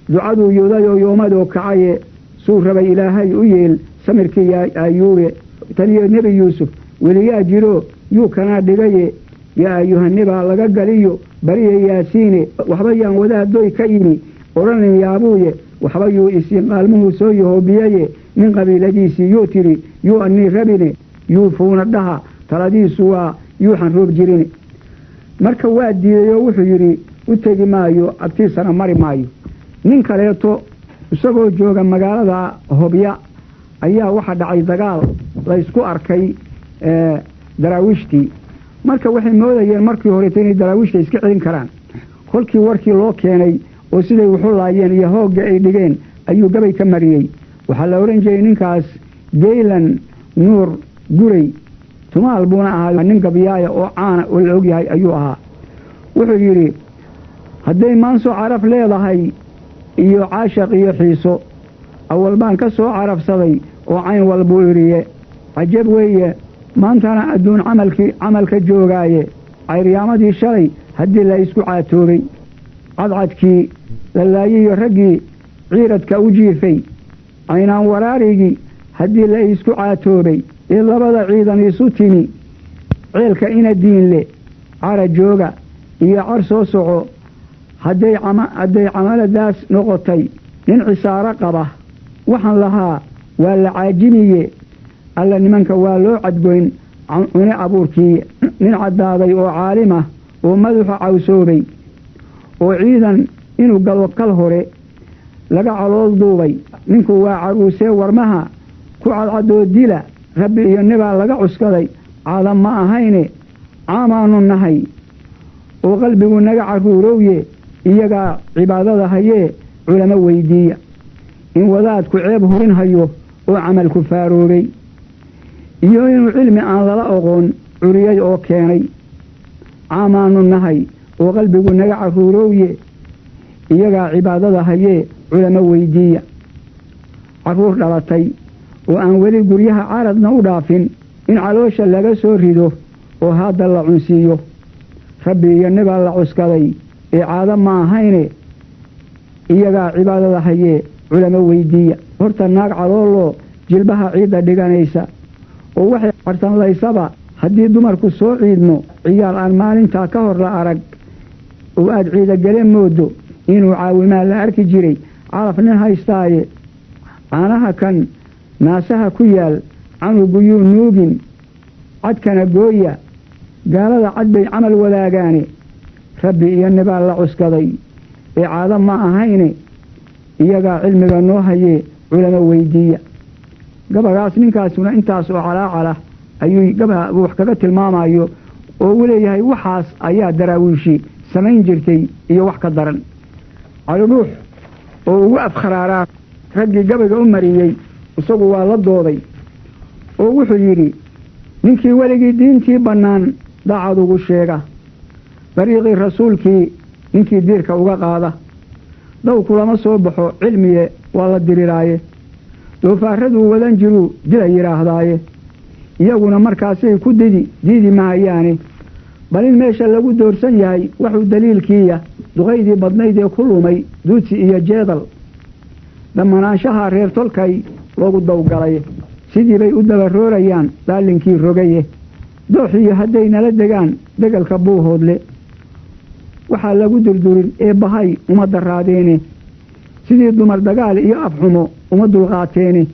ducaduu yudayoo yoomadoo kacaye, suu rabay Ilaahay u yeel samirkii Ayuube, taniyo Nebi Yuusuf weliyaa jiro yuu kanaa dhigaye, yaa ayuhanibaa laga galiyo bariya Yaasiine, waxba yaan wadaadoy ka yimi odhanin yaabuuye, waxba yuu isiin qaalmuhuu soo yahoobiyaye, nin qabiiladiisii yuu tidhi yuu anii rabine, yuu fuuna dhaha taladiisu waa yuuxan roob jirine. Marka waa diiday oo wuxuu yidhi u tegi maayo, agtiisana mari maayo. Nin kaleeto isagoo jooga magaalada Hobya ayaa waxa dhacay dagaal laysku arkay daraawiishtii. Marka waxay moodayeen markii horeeto inay daraawiishta iska celin karaan. Kolkii warkii loo keenay oo siday wuxu laayeen iyo hoogga ay dhigeen ayuu gabay ka mariyey. Waxaa la odhan jiray ninkaas Geylan Nuur Gurey, tumaal buuna ahaa, nin gabyaaya oo caana oo la ogyahay ayuu ahaa. Wuxuu yidhi hadday maansoo caraf leedahay iyo caashaq iyo xiiso, awal baan ka soo carafsaday oo cayn walbuu idhiye, cajab weeye maantana adduun camalkii camalka joogaaye, cayryaamadii shalay haddii la isku caatoobay, cadcadkii lalaayiyo raggii ciiradka u jiifay, caynaan waraarigii haddii la isku caatoobay, ee labada ciidan isu timi ceelka ina diinle, cara jooga iyo car soo soco, hadday camaladaas noqotay nin cisaaro qaba, waxaan lahaa waa la caajimiye, alla nimanka waa loo cadgoyn cune abuurkii, nin caddaaday oo caalimah oo madaxu cawsoobay oo ciidan inuu galo kal hore laga calool duubay, ninku waa caruusee warmaha ku cadcadoo dila, rabbi iyo nebaa laga cuskaday, caada ma ahayne caamaanu nahay oo qalbigu naga carruurowye, iyagaa cibaadada hayee culamo weydiiya, in wadaadku ceeb hurin hayo oo camalku faaroobay, iyo inuu cilmi aan lala oqoon curiyey oo keenay, caamaanu nahay oo qalbigu naga carruurowye, iyagaa cibaadada hayee culamo weydiiya, carruur dhalatay oo aan weli guryaha caradna u dhaafin in caloosha laga soo rido oo hadda la cunsiiyo, rabbi iyo nebaa la cuskaday ee caado ma ahayne, iyagaa cibaadada hayee culamo weydiiya. Horta naag calooloo jilbaha ciidda dhiganaysa oo waxay cartanlaysaba haddii dumarku soo ciidmo, ciyaal aan maalintaa ka hor la arag oo aad ciidagale moodo inuu caawimaa la arki jiray, calaf nin haystaaye caanaha kan naasaha ku yaal canuguyuu nuugin, cadkana gooya, gaalada cad bay camal wadaagaane, rabbi iyo nebaa la cuskaday ee caado ma ahayne, iyagaa cilmiga noo hayee culamo weydiiya. Gabagaas ninkaasuna intaas oo calaacalah ayuu gaba wax kaga tilmaamayo oo uu leeyahay waxaas ayaa daraawiishi samayn jirtay iyo wax ka daran. Cali Dhuux oo ugu afkharaaraa raggii gabayga u mariyey isagu waa la dooday oo wuxuu yidhi ninkii weligii diintii bannaan daacad ugu sheega, dariiqii rasuulkii ninkii diirka uga qaada, dhow kulama soo baxo cilmiye waa la diriraaye, doofaarraduu wadan jiruu dila yidhaahdaaye, iyaguna markaasay ku didi diidi mahayaane, bal in meesha lagu doorsan yahay waxuu daliilkiiya, duqaydii badnayd ee ku lumay duudsi iyo jeedal, dhammanaanshaha reer tolkay loogu dawgalay, sidii bay u dabaroorayaan daalinkii rogaye, dooxiyo hadday nala degaan degalka buuhoodle, waxaa lagu durdurin ee bahay uma daraadeene, sidii dumar dagaal iyo afxumo uma dulqaateene,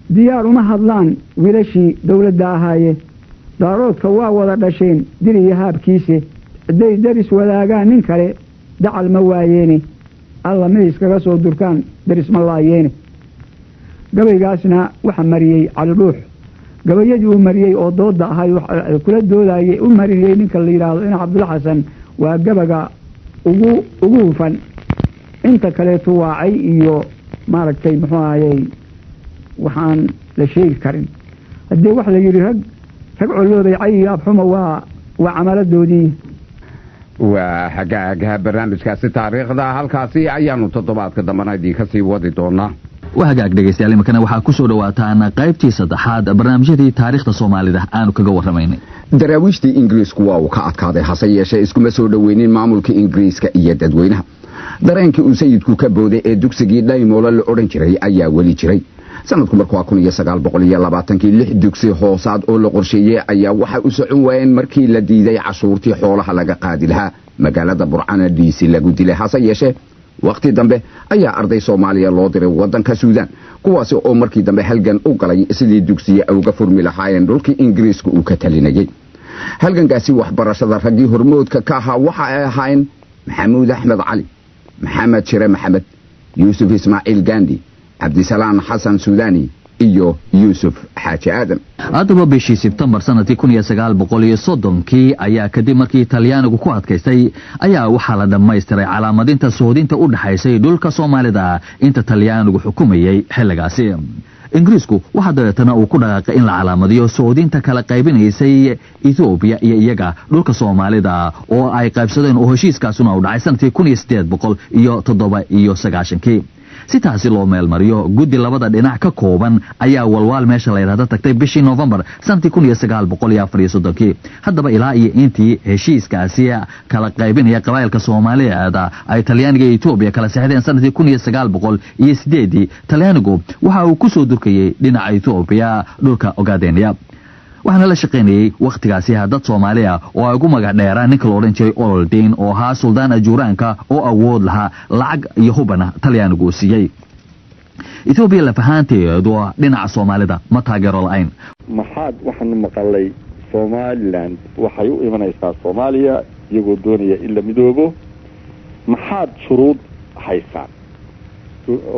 diyaar uma hadlaan wiilashii dowladda ahaaye, daaroodka waa wada dhasheen dil iyo haabkiise, hadday deris wadaagaan nin kale dacal ma waayeene, Alla mid iskaga soo durkaan deris ma laayeene. Gabaygaasna waxa mariyey Cali Dhuux. Gabayadii uu mariyey oo dooda ahay kula doodayey u mariyey ninka la yidhaahdo ina Cabdulla Xasan waa gabaga ugu hufan. Inta kaleeto waacay iyo maaragtay muxuu ahayey waxaan la sheegi karin. Haddii wax la yidhi rag colloobay cay iyo abxuma waa camaladoodii. Waa hagaaga, barnaamijkaasi taariikhda halkaasi ayaanu toddobaadka dambena idinka sii wadi doonaa. Waa hagaag, dhegeystayaal, iminkana waxaa kusoo dhawaataan qaybtii saddexaad barnaamijyadii taariikhda Soomaalida aanu kaga warramaynay. Daraawiishtii Ingiriisku waa uu ka adkaaday, hase yeeshee iskuma soo dhoweynin maamulka Ingiriiska iyo dadweynaha. Dareenkii uu sayidku ka booday ee dugsigii Dhaymoolo la odhan jiray ayaa weli jiray. Sanadku markuu 1920-kii, lix dugsi hoosaad oo la qorsheeyey ayaa waxay u socon waayeen markii la diiday cashuurtii xoolaha laga qaadi lahaa. Magaalada Burcana Dhiisi lagu dilay. Hase yeeshee wakhti dambe ayaa arday Soomaaliya loo diray waddanka Suudaan, kuwaasi oo markii dambe halgan u galay sidii dugsiye ay uga furmi lahaayeen dhulkii Ingiriiska uu ka talinayey. Halgankaasi waxbarashada raggii hormoodka ka ahaa waxa ay ahaayeen Maxamuud Axmed Cali, Maxamed Shire Maxamed, Yuusuf Ismaaciil Gandi, Cabdisalaan Xasan Suudani iyo Yuusuf Xaaji Aadan. Haddaba bishii Sebtembar sanadkii 1930-kii ayaa kadib markii Talyaanigu ku adkaystay ayaa waxaa la dhammaystiray calaamadinta soodinta u dhexaysay dhulka Soomaalida inta Talyaanigu xukumayey xilligaasi. Ingiriisku waxaa dabeetana uu ku dhaqaaqay in la calaamadiyo soodinta kala qaybinaysay Ethoobiya iyo iyaga dhulka Soomaalida oo ay qaybsadeen, oo heshiiskaasuna uu dhacay sanadkii 1897-kii. Si taasi loo meelmariyo, guddi labada dhinac ka kooban ayaa Walwaal meesha la yidhahda tagtay bishii Noofembar sanadkii 1934-kii. Haddaba ilaa iyo intii heshiiskaasi kala qaybinaya qabaa'ilka Soomaaliyeed ay Talyaaniga iyo Etoobiya kala sexdeen sanadkii 1908-dii, Talyaanigu waxa uu ku soo durkayey dhinaca Etoobiya, dhulka Ogaadenia. Waxaana la shaqaynayey wakhtigaasi dad Soomaali ah oo ay ugu magac dheeraan ninka la odhan jiray Ololdiin, oo ahaa suldaan ajuuraanka oo awood lahaa, lacag iyo hubana Talyaanigu uu siiyey. Etoobiya lafahaanteedu dhinaca Soomaalida ma taageero la-ayn. Maxaad waxaanu maqalay Somaliland waxay u imanaysaa Soomaaliya iyagoo doonaya in la midoobo, maxaad shuruud haysaan?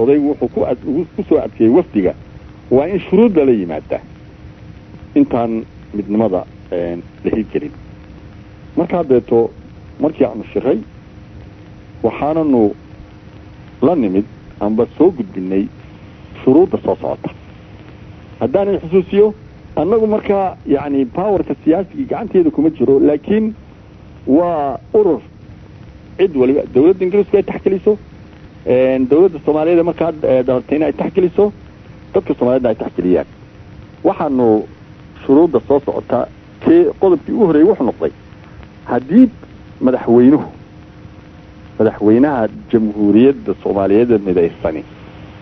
Odaygu wuxuu ku soo adkeeyey wafdiga waa in shuruud lala yimaadaa intaan midnimada la hirgelin. Markaa deeto markii aanu shiray waxaananu la nimid amba soo gudbinay shuruudda soo socota. Haddaanan xusuusiyo, annagu markaa yacni powerka siyaasigii gacanteeda kuma jiro, laakiin waa urur cid waliba, dawladda Ingiriisku ay taxgeliso, dawladda Soomaaliyeed markaa dalatayna ay taxgeliso, dadka Soomaaliyedna ay taxgeliyaan. Waxaanu shuruudda soo socota kee qodobkii ugu horreeyey wuxuu noqday haddii madaxweynuhu, madaxweynaha Jamhuuriyadda Soomaaliyeed midaysani,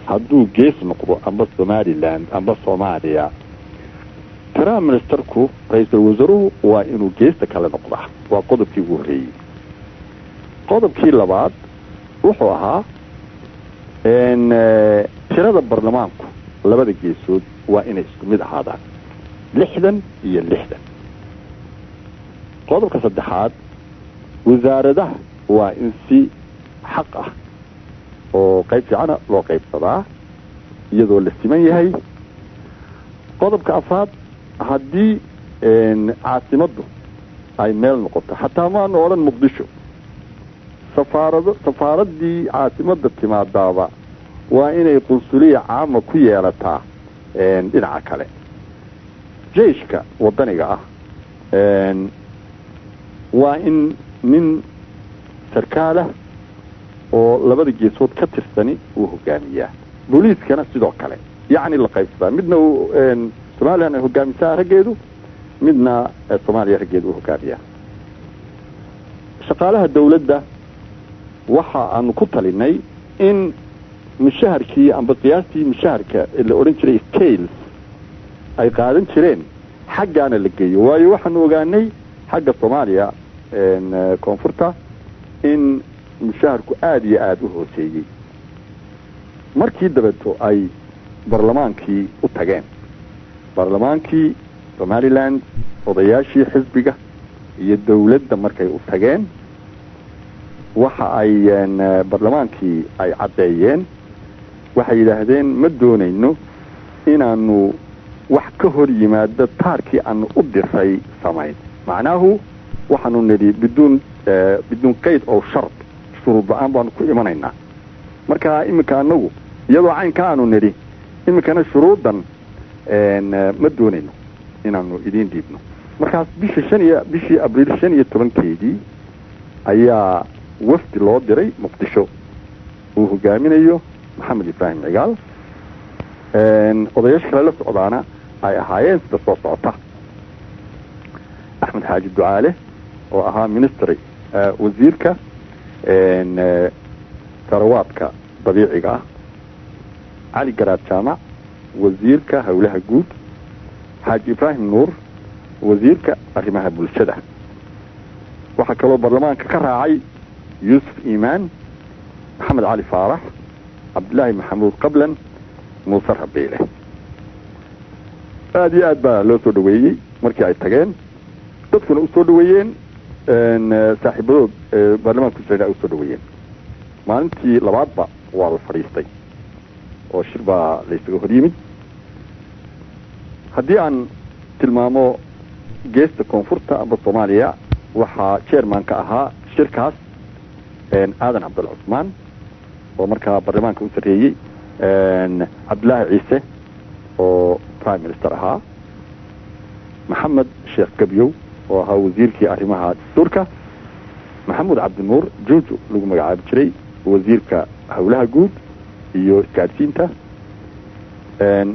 hadduu gees noqdo amba Somaliland amba Soomaaliya, prime ministerku, ra-iisul wasaaruhu, waa inuu geesta kale noqdaa. Waa qodobkii ugu horreeyey. Qodobkii labaad wuxuu ahaa tirada baarlamaanku labada geesood waa inay isku mid ahaadaan, 60 iyo 60. Qodobka saddexaad, wasaaradaha waa in si xaq ah oo qayb fiicana loo qaybsadaa iyadoo la siman yahay. Qodobka afraad, haddii caasimaddu ay meel noqoto, xataa maanu odhan Muqdisho, safaarado, safaaraddii caasimadda timaadaaba waa inay qunsuliya caama ku yeelataa dhinaca kale. Jeyshka waddaniga ah waa in nin sarkaalah oo labada geesood ka tirsani uu hogaamiyaa. Booliiskana sidoo kale, yacni la qaybsadaa, midna uu Somalilan ay hogaamisaa raggeedu, midna Soomaaliya raggeedu uu hogaamiyaa. Shaqaalaha dawladda waxa aanu ku talinay in mushaharkii amba qiyaastii mushaharka la odhan jiray scales ay qaadan jireen xaggaana la geeyo, waayo waxaanu ogaanay xagga Soomaaliya koonfurta in mushaharku aada iyo aada u hooseeyey. Markii dabeeto ay baarlamaankii u tageen, baarlamaankii Somaliland, odayaashii xisbiga iyo dawladda markay u tageen. Waxa ay barlamaankii ay caddeeyeen, waxay yidhaahdeen ma doonayno inaanu wax ka hor yimaado taarkii aanu u diray samayn. Macnaahu waxaanu nidhi biduun qayd oo shard, shuruud la-aan baanu ku imanaynaa. Marka iminka anagu iyadoo caynka aanu nidhi, iminkana shuruuddan ma doonayno inaanu idiin dhiibno. Markaas bisha shan iyo bishii Abriil 15-keedii ayaa wafdi loo diray Muqdisho uu hogaaminayo Maxamed Ibraahim Cigaal, odayaasha kale la socdaana ay ahaayeen sida soo socota: Axmed Xaaji Ducaale oo ahaa ministry wasiirka tarawaadka dabiiciga ah, Cali Garaad Jaamac wasiirka howlaha guud, Xaaji Ibraahim Nuur wasiirka arrimaha bulshada. Waxaa kaloo baarlamaanka ka raacay Yuusuf Iimaan, Maxamed Cali Faarax, Cabdillaahi Maxamuud Qablan, Muuse Rabiile. Aada iyo aad baa loo soo dhaweeyey markii ay tageen, dadkuna u soo dhaweeyeen, saaxiibadood baarlamaanka kujiran ay usoo dhaweeyeen. Maalintii labaadba waa la fadhiistay oo shir baa la isaga hor yimid. Haddii aan tilmaamo geesta koonfurta amba Soomaaliya, waxaa chairman-ka ahaa shirkaas Aadan Cabdalla Cusmaan oo markaa baarlamaanka u sarreeyey, Cabdillaahi Ciise oo prime minister ahaa, Maxamed Sheekh Gabyow oo ahaa wasiirkii arrimaha dastuurka, Maxamuud Cabdinuur Juuju lagu magacaabi jiray, wasiirka howlaha guud iyo isgaadhsiinta,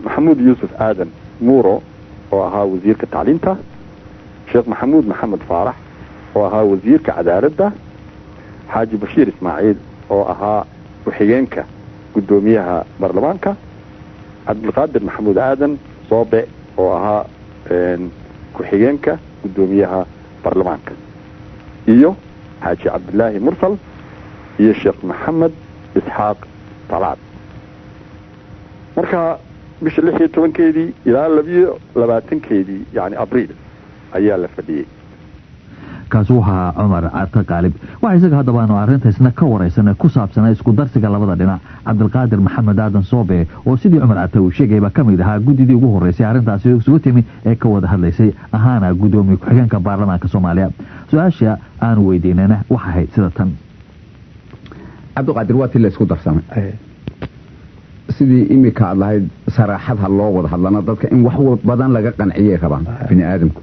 Maxamuud Yuusuf Aadan Muuro oo ahaa wasiirka tacliinta, Sheekh Maxamuud Maxamed Faarax oo ahaa wasiirka cadaaladda, Xaaji Bashiir Ismaaciil oo ahaa ku-xigeenka guddoomiyaha baarlamaanka, Cabdilqaadir Maxamuud Aadan Soobe oo ahaa ku-xigeenka guddoomiyaha baarlamaanka, iyo Xaaji Cabdilaahi Mursal iyo Sheekh Maxamed Isxaaq Talaad. Marka bisha 16-keedii ilaa 22-keedii, yani Abriil, ayaa la fadhiyey. Kaasi waxaa Cumar Carte Qaalib. Waxaa isaga haddaba aanu arrintaisna ka waraysanay ku saabsanaa isku darsiga labada dhinac Cabdilqaadir Maxamed Aadan Soobe, oo sidii Cumar Carte uu sheegayba ka mid ahaa guddidii ugu horreysay arrintaasi isugu timi ee ka wada hadlaysay, ahaana guddoomiye ku-xigeenka baarlamaanka Soomaaliya. Su-aasha aanu weydiinayna waxa ahayd sida tan. Cabdiqaadir, waa tii la isku darsamay sidii imika aad lahayd saraaxad ha loo wada hadlana, dadka in wax badan laga qanciyay rabaan bini aadamku.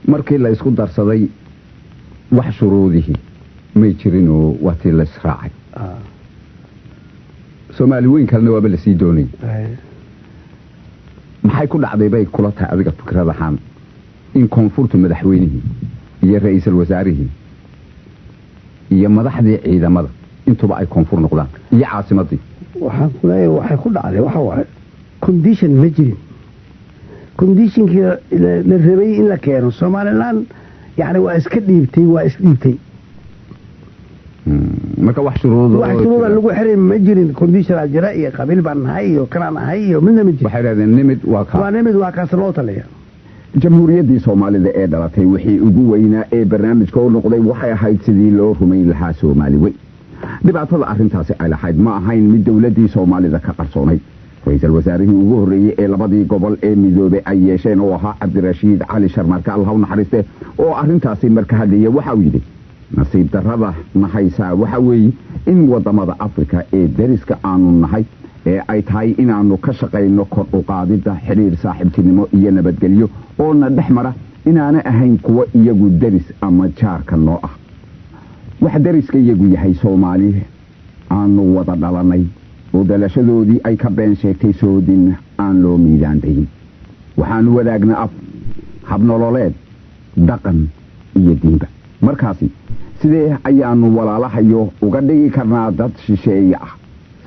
Markii la isku darsaday wax shuruudihii may jirinoo waa tii la israacay. Soomaali weyn kalena waaba lasii doonay. Maxay ku dhacday bay kula tahay adiga fikrad ahaan in koonfurtu madaxweynihii iyo ra-iisul wasaarihii iyo madaxdii ciidamada intuba ay koonfur noqdaan iyo caasimadii? Waxaan ku leeyahay waxay ku dhacday waxa waaye condition ma jirin. Conditionkii la rabay in la keeno Somaliland yani waa iska dhiibtay, waa isdhiibtay. Marka wax shuruudo wax shuruuda lagu xiray ma jirin. Conditionaa jira iyo qabiil baan nahay iyo kanaan ahay iyo midna ma jirin. Waxay dhahdeen nimid waa kaa. Waa nimid, waa kaas loo taliya. Jamhuuriyaddii Soomaalida ee dhalatay wixii ugu weynaa ee barnaamijka u noqday waxay ahayd sidii loo rumayn lahaa Soomaali weyn. Dhibaatada arrintaasi ay lahayd ma ahayn mid dowladdii Soomaalida ka qarsoonayd. Ra-iisul wasaarihii ugu horreeyey ee labadii gobol ee midoobay ay yeesheen oo ahaa Cabdirashiid Cali Sharmarka, Allah u naxariiste, oo arrintaasi marka hadlaya waxa uu yidhi: "Nasiib darrada nahaysaa waxa weeye in waddamada Afrika ee deriska aanu nahay ee ay tahay inaannu ka shaqayno kor u qaadidda xidhiir saaxiibtinimo iyo nabadgelyo oo na dhex mara inaana ahayn kuwo iyagu deris ama jaarka noo ah. Waxa deriska iyagu yahay Soomaali aanu wada dhalannay oo dhalashadoodii ay ka been sheegtay soodin aan loo miidaandayin. Waxaanu wadaagnaa af, habnololeed, dhaqan iyo diinba. Markaasi sidee ayaanu walaalahayo uga dhigi karnaa dad shisheeye ah?"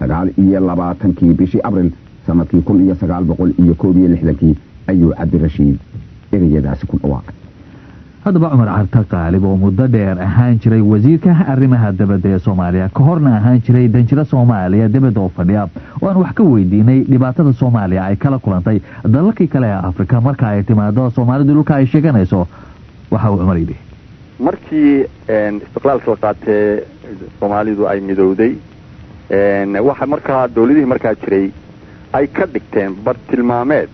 29-kii bishii Abril sanadkii 1961-kii ayuu Cabdirashiid ereyadaasi ku dhawaaqay. Haddaba Cumar Carte Qaalib oo muddo dheer ahaan jiray wasiirka arrimaha dabadda ee Soomaaliya, ka horna ahaan jiray danjiro Soomaaliya dibadda oo fadhiya, oo aan wax ka weydiinay dhibaatada Soomaaliya ay kala kulantay dalalkii kale ee Afrika marka ay timaado Soomaalidu dhulka ay sheeganayso, waxa uu Cumar yidhi: Markii istiqlaalka la qaatee Soomaalidu ay midowday, waxa markaa dawladihii markaa jiray ay ka dhigteen bartilmaameed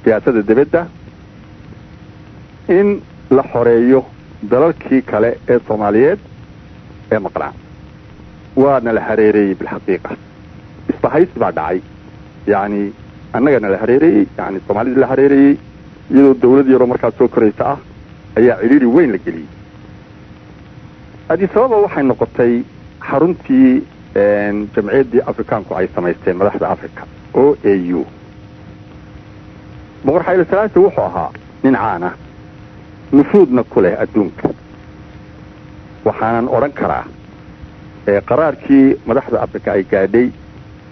siyaasadda dibadda in la xoreeyo dalalkii kale ee Soomaaliyeed ee maqnaa. Waana la hareereeyey bilxaqiiqa, isbahaysi baa dhacay, yacni annagana la hareereeyey, yani Soomaalida la hareereeyey iyadoo dawlad yaroo markaa soo koraysa ah ayaa cidhiiri weyn la geliyey. Addis Ababa waxay noqotay xaruntii jamciyaddii Afrikaanku ay samaysteen madaxda Africa, OAU. Boqor Xaylo Salaasi wuxuu ahaa nin caan ah, nufuudna ku leh adduunka. Waxaanan odhan karaa qaraarkii madaxda Africa ay gaadhay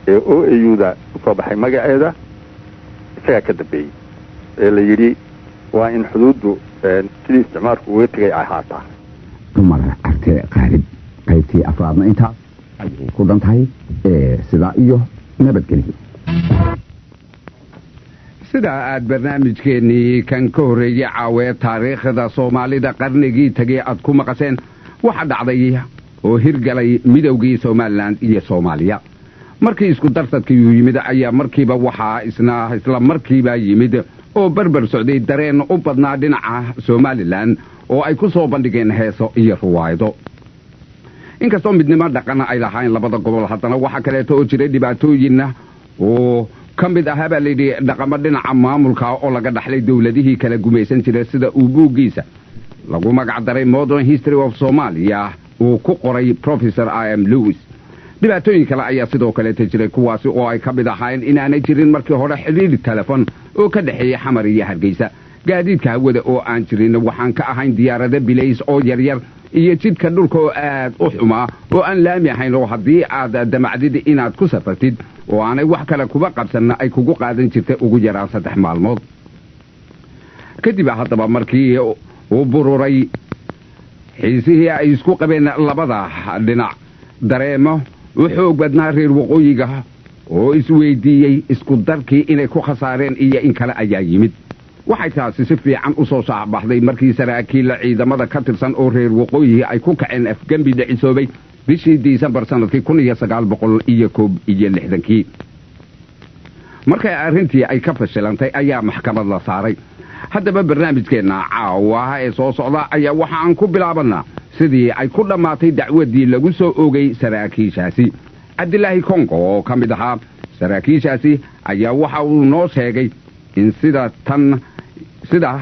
ee OAU-da kusoo baxay magaceeda isagaa ka dambeeyey, ee la yidhi waa in xuduuddu sidii isticmaalku uga tegay ay ahaataa. Cumar Carte Qaalib, qaybtii afraadna intaas ayay ku dhan tahay. Sidaa iyo nabadgelyo. Sida aad barnaamijkeennii kan ka horreeyey caawee taariikhda Soomaalida qarnigii tegay aad ku maqasheen, waxa dhacday oo hirgalay midowgii Somalilan iyo Soomaaliya. Markii isku darsadkii uu yimid ayaa markiiba waxaa isna isla markiiba yimid oo berber socday dareen u badnaa dhinaca Somalilan oo ay ku soo bandhigeen heeso iyo ruwaayado. Inkastoo midnimo dhaqan ay lahayn labada gobol, haddana waxaa kaleeto oo jiray dhibaatooyinna oo ka mid ahaa baa layidhi dhaqamo dhinaca maamulka oo laga dhaxlay dowladihii kala gumaysan jiray, sida uu buuggiisa lagu magac daray Modern History of Somalia uu ku qoray Professor I. M. Lewis. Dhibaatooyin kale ayaa sidoo kaleeta jiray, kuwaasi oo ay ka mid ahaayeen inaanay jirin markii hore xidhiidh telefon oo ka dhexeeya Xamar iyo Hargeysa, gaadiidka hawada oo aan jirin waxaan ka ahayn diyaarado bilays oo yaryar, iyo jidka dhulka oo aad u xumaa oo aan laami ahayn, oo haddii aad damacdid inaad ku safartid oo aanay wax kale kuba qabsanna ay kugu qaadan jirtay ugu yaraan 3 maalmood. Kadib haddaba markii uu bururay xiisihii ay isku qabeen labada dhinac, dareemo u xoog badnaa reer waqooyiga oo isweydiiyey isku darkii inay ku khasaareen iyo in kale ayaa yimid. Waxay taasi si fiican u soo shaacbaxday markii saraakiilla ciidamada ka tirsan oo reer waqooyihii ay ku kaceen afgembi dhicisoobay bishii Disembar sanadkii 1961-kii. Markay arrintii ay ka fashilantay ayaa maxkamad la saaray. Haddaba barnaamijkeenna caawa ee soo socda ayaa waxa aan ku bilaabanaa sidii ay ku dhammaatay dacwaddii lagu soo oogay saraakiishaasi. Cabdilaahi Kongo oo ka mid ahaa saraakiishaasi ayaa waxa uu noo sheegay in sida tan sida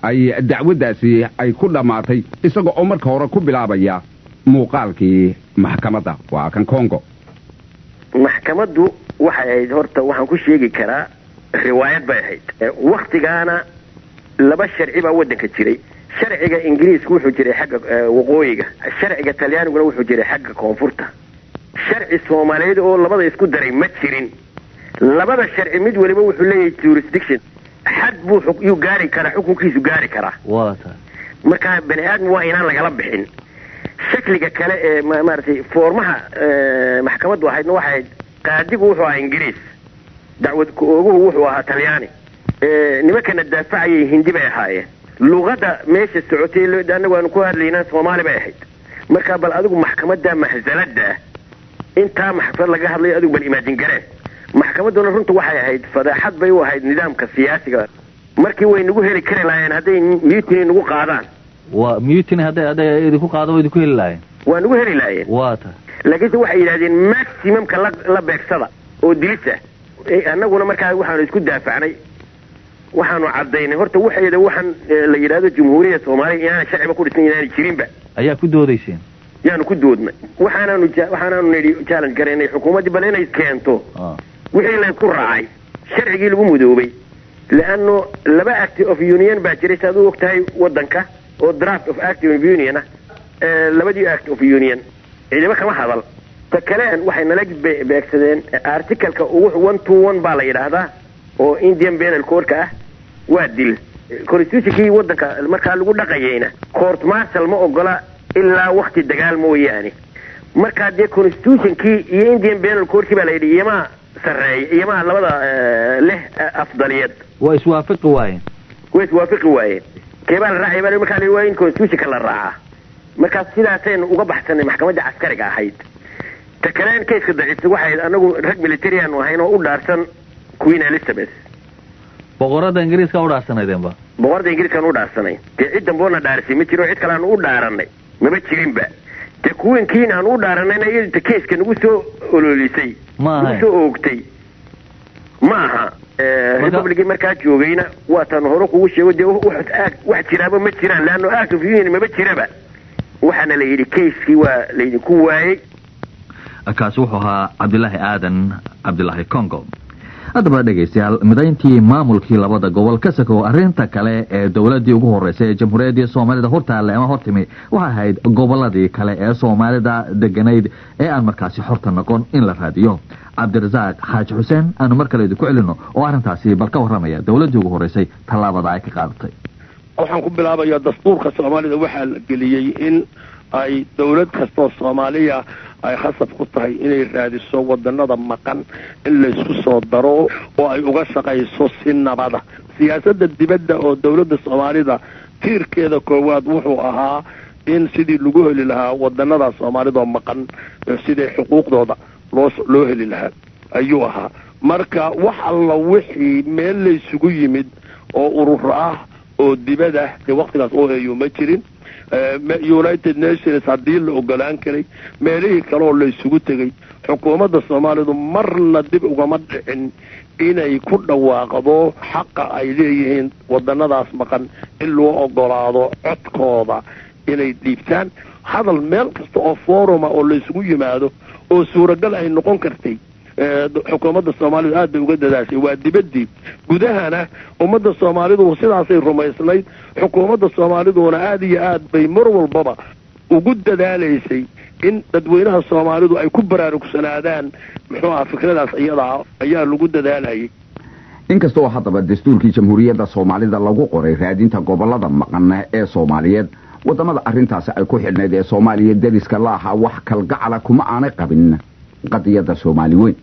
ay dacwaddaasi ay ku dhammaatay, isaga oo marka hore ku bilaabaya muuqaalkii maxkamadda. Waa kan Kongo. Maxkamaddu waxay ahayd, horta waxaan ku sheegi karaa riwaayad bay ahayd. Waktigaana laba sharci baa waddanka jiray. Sharciga Ingiriisku wuxuu jiray xagga waqooyiga, sharciga Talyaaniguna wuxuu jiray xagga koonfurta. Sharci Soomaaliyeed oo labada isku daray ma jirin. Labada sharci mid waliba wuxuu leeyahay jurisdiction, xad buu yuu gaari karaa, xukunkiisu gaari karaa. Marka bani aadam waa inaan lagala bixin shakliga kale ee maaragtay foormaha maxkamaddu ahaydna. Waxay ahayd qaadigu wuxuu ahaa Ingiriis, dacwad ku-ooguhu wuxuu ahaa Talyaani, nimankana daafacayay Hindi bay ahaayeen. Luqadda meesha socotay annagu aanu ku hadlaynaa Soomaali bay ahayd. Marka bal adigu maxkamadda mahzaladda ah intaa maxkamad laga hadlayo adigu bal imagine gareen. Maxkamadduna runta waxay ahayd fadeexad bay u ahayd nidaamka siyaasiga. Markii way nagu heli kari lahaayeen hadday mutiny nagu qaadaan. Waa mutiny hadday idinku qaado, way idinku heli lahaayeen. Waa nagu heli lahaayeen. Waa tahay. Laakiinse waxay yidhahdeen maximumka la beegsada oo dilisa. Annaguna markaa waxaanu isku daafacnay, waxaanu caddaynay horta waxeeda waxaan la yidhahdo Jumhuuriyadda Soomaaliya inaana sharciba ku dhisnay, inaanay jirinba. Ayaa ku doodayseen? Yaanu ku doodnay. Waxaanaanu nidhi challenge garaynay xukuumaddii bal inay keento wixii laysku raacay, sharcigii lagu mudoobay, leanno laba act of union baa jiray saad u og tahay waddanka oo draft of act of union ah. Labadii act of union ciidamo kama hadal. Ta kale waxay nala beegsadeen articleka 121 baa la yidhaahdaa oo Indian Penal Codeka ah, waa dil. Constitutionkii waddanka markaa lagu dhaqayayna court martial ma ogola ilaa wakti dagaal mooyaane. Markaa dee constitutionkii iyo Indian Penal Codekii baa la yidhi iyamaa sarreeya, iyamaa labada leh afdaliyad. Waa iswaafaqi waayeen. Way iswaafaqi waayeen. Keebaa la raacaya baa markaa la waa in constitutionka la raacaa. Markaas sidaasaynu uga baxsanay maxkamadda caskariga ahayd. Ta kaleen kayska daciifta waxay ahayd anagu rag military aanu ahayn oo u dhaarsan Queen Elizabeth. Boqorada Ingiriiska u dhaarsanaydeenba? Boqorada Ingiriiskaan u dhaarsanay. Dee cid damboona dhaarisay ma jiro, cid kale aanu u dhaaranay maba jirinba. Dee queenkiin aan u dhaaranayna iyada kayska nagu soo ololisay, nagu soo oogtay ma aha. Republicii markaa joogayna waatan hore kugu sheego, dee wax jiraaba ma jiraan, leanno act of union maba jiraba. Waxaana la yidhi kayskii waa laydinku waayey. Kaasi wuxuu ahaa Cabdilaahi Aadan Cabdilaahi Congo. Haddaba dhegaystayaal, midayntii maamulkii labada gobol ka sakow, arrinta kale ee dowladdii ugu horreysay ee Jamhuuriyaddii Soomaalida hortaalle ama hortimi waxay ahayd gobolladii kale ee Soomaalida deganayd ee aan markaasi xorta noqon in la raadiyo. Cabdirasaaq Xaaji Xuseen aanu mar kale idinku celino oo arrintaasi bal ka warramaya dowladdii ugu horreysay tallaabada ay ka qaadatay. Waxaan ku bilaabayaa dastuurka Soomaalida. Waxaa la geliyey in ay dowlad kastoo Soomaaliya ay khasab ku tahay inay raadiso wadanada maqan in laysku soo daro oo ay uga shaqayso si nabada. Siyaasadda dibadda oo dowladda Soomaalida tiirkeeda koowaad wuxuu ahaa in sidii lagu heli lahaa wadanada Soomaalida oo maqan, sidii xuquuqdooda loo heli lahaa ayuu ahaa. Marka wax alla wixii meel laysugu yimid oo urur ah oo dibada dee waqtigaas OAU ma jirin, United Nations haddii la ogolaan karay, meelihii kale oo laysugu tegay, xukuumadda Soomaalidu marna dib ugama dhicin inay ku dhawaaqdo xaqa ay leeyihiin wadanadaas maqan in loo ogolaado codkooda inay dhiibtaan. Hadal meel kasta oo foruma oo laysugu yimaado oo suuragal ay noqon kartay, xukuumadda Soomaalidu aad bay uga dadaashay. Waa dibaddii. Gudahana ummadda Soomaalidu sidaasay rumaysnayd, xukuumadda Soomaaliduna aad iyo aad bay mar walbaba ugu dadaalaysay in dadweynaha Soomaalidu ay ku baraarugsanaadaan muxuu aha fikradaas iyadaa ayaa lagu dadaalayay. Inkastoo haddaba dastuurkii Jamhuuriyadda Soomaalida lagu qoray raadinta gobollada maqan ee Soomaaliyeed, waddamada arrintaasi ay ku xidhnayd ee Soomaaliya deriska la ahaa wax kalgacala kuma aanay qabin qadiyadda Soomaali weyn.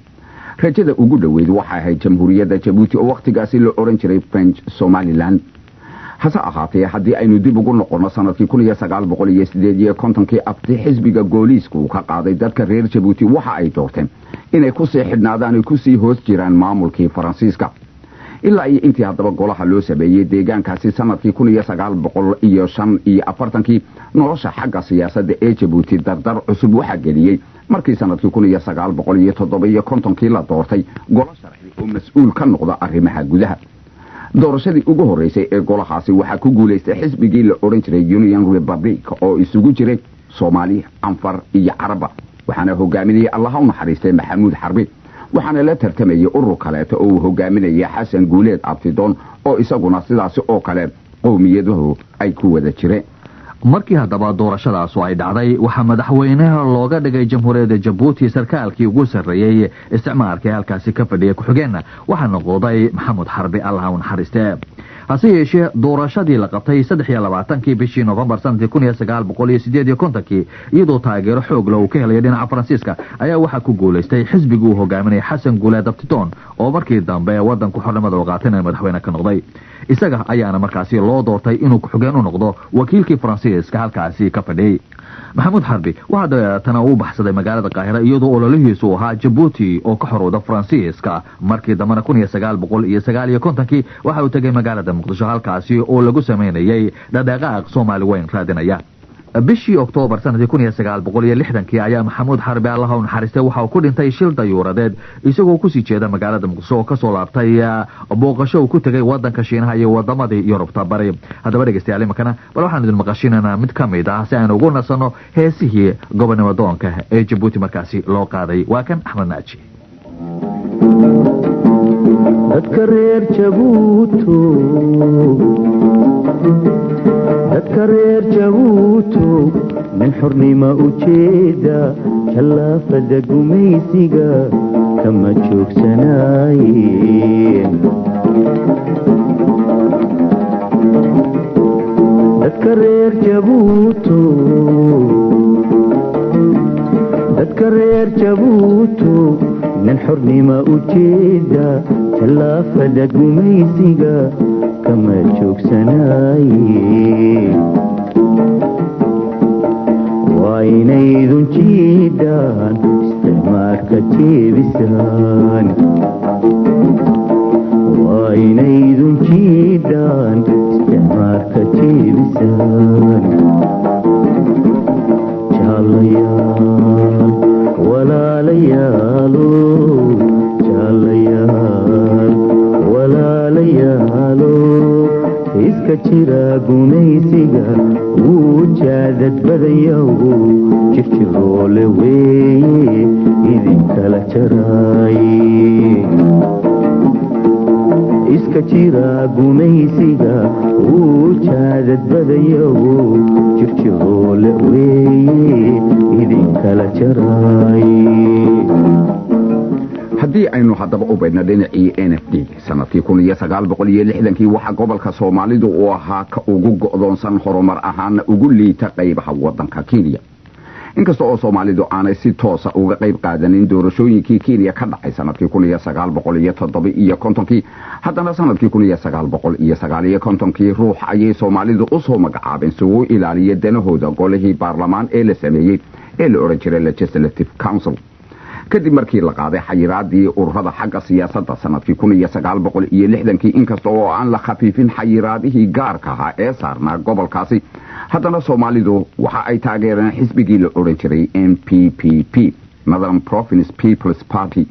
Rajada ugu dhoweyd waxay ahayd Jamhuuriyadda Jabuuti oo wakhtigaasi la odhan jiray French Somaliland. Hase ahaatee, haddii aynu dib ugu noqonno sanadkii 1958-kii, afti xisbiga gooliiska uu ka qaaday dadka reer Jabuuti, waxa ay doorteen inay kusii xidhnaadaan ay kusii hoos jiraan maamulkii Faransiiska. Ilaa iyo intii haddaba golaha loo sameeyey deegaankaasi sanadkii 1945-kii, nolosha xagga siyaasadda ee Jabuuti dardar cusub waxaa geliyey markii sanadkii 1957-kii la doortay golo sharci oo mas-uul ka noqda arrimaha gudaha. Doorashadii ugu horreysay ee golahaasi waxaa ku guulaystay xisbigii la odhan jiray Union Republic oo isugu jiray Soomaali, Anfar iyo Caraba, waxaana hogaaminayay, Allaha u naxariistay, Maxamuud Xarbi. Waxaana la tartamayay urur kaleeto oo uu hogaaminaya Xasan Guuleed Abtidoon oo isaguna sidaasi oo kale qowmiyaduhu ay ku wada jireen. Markii haddaba doorashadaasu ay dhacday, waxaa madaxweynaha looga dhigay Jamhuuriyadda Jabuuti sarkaalkii ugu sarreeyey isticmaalka ee halkaasi ka fadhiyay. Ku-xigeenna waxaa noqday Maxamuud Xarbi, Allah u naxariiste. Hase yeeshee, doorashadii la qabtay 23-kii bishii Novembar sanadkii 1958-kii, iyadoo taageero xoog leh uu ka helaya dhinaca Faransiiska, ayaa waxaa ku guulaystay xisbigii uu hogaaminayay Xasan Guuleed Abtidoon oo markii dambe wadanku xornimada u qaatayna madaxweyne ka noqday. Isaga ayaana markaasi loo doortay inuu ku-xigeen u noqdo wakiilkii Faransiiska halkaasi ka fadhiyey. Maxamuud Xarbi waxaa dabeetana uu baxsaday magaalada Qaahira, iyadoo ololihiisu ahaa Jabuuti oo ka xorowda Faransiiska. Markii dambena 1959-kii waxa uu tegay magaalada Muqdisho, halkaasi oo lagu samaynayay dhadhaqaaq Soomaali weyn raadinaya. Bishii Oktoobar sanadkii 1960-kii ayaa Maxamuud Xarbi, Allaha u naxariistay, waxa uu ku dhintay shil dayuuradeed isagoo kusii jeeda magaalada Muqdisho oo kasoo laabtay booqasho uu ku tegay wadanka Shiinaha iyo wadamadii Yurubta bari. Haddaba dhegeystayaal, iminkana bal waxaan idin maqashinaynaa mid ka mid ah si aynu ugu nasanno heesihii gobonimo doonka ee Jabuuti markaasi loo qaaday. Waa kan Axmed Naaji. Dadka reer Jabuuto, dadka reer Jabuuto, nin xornimo ujeeda jallaafada gumaysiga kama joogsanaayeen. Dadka reer Jabuuto, Dadka reer Jabuuto, nin xornimo ujeeda, tallaafada gumaysiga kama joogsanaaye. Waa inaydun jiidaan, isticmaarka jeebisaan. Waa inaydun jiidaan, isticmaarka jeebisaan. Jaalayaal, walaalayaalo, jaalayaal, walaalayaalo, iska jira gumaysiga, wuu jaadad badayagu, jirjiroole weeye idinkala jaraay. Iska jira gumaysiga, wuu jaadad badayagu, jirjiroole weeye idinkala jaraay. Haddii aynu haddaba u baydhno dhinacii NFD, sanadkii 1960-kii waxaa gobolka Soomaalidu uu ahaa ka ugu go'doonsan, horumar ahaana ugu liita qaybaha waddanka Kenya. Inkasta oo Soomaalidu aanay si toosa uga qayb qaadanin doorashooyinkii Kenya ka dhacay sanadkii 1957-kii, haddana sanadkii 1959-kii ruux ayay Soomaalidu u soo magacaabeen si uu ilaaliyo danahooda golihii baarlamaan ee la sameeyey ee la odhan jiray Legislative Council. Kadib markii la qaaday xayiraadii ururada xagga siyaasadda sanadkii 1960-kii, inkasta oo aan la khafiifin xayiraadihii gaarka ahaa ee saarnaa gobolkaasi, haddana Soomaalidu waxa ay taageereen xisbigii la odhan jiray NPPP, Northern Province People's Party.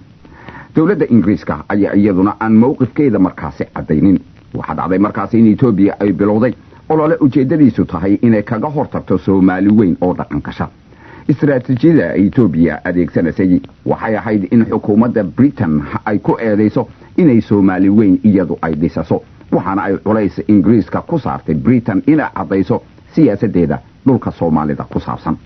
Dowladda Ingiriiska ayaa iyaduna aan mowqifkeeda markaasi caddaynin. Waxaa dhacday markaasi in Etoobiya ay bilowday olole ujeeddadiisu tahay inay kaga hortagto Soomaali weyn oo dhaqan gasha. Istaraatiijiyada Etoobiya adeegsanaysay waxay ahayd in xukuumadda Britain ay ku eedayso inay Soomaali weyn iyadu ay dhisaso, waxaana ay culays Ingiriiska ku saartay Britain inay caddayso siyaasaddeeda dhulka Soomaalida ku saabsan.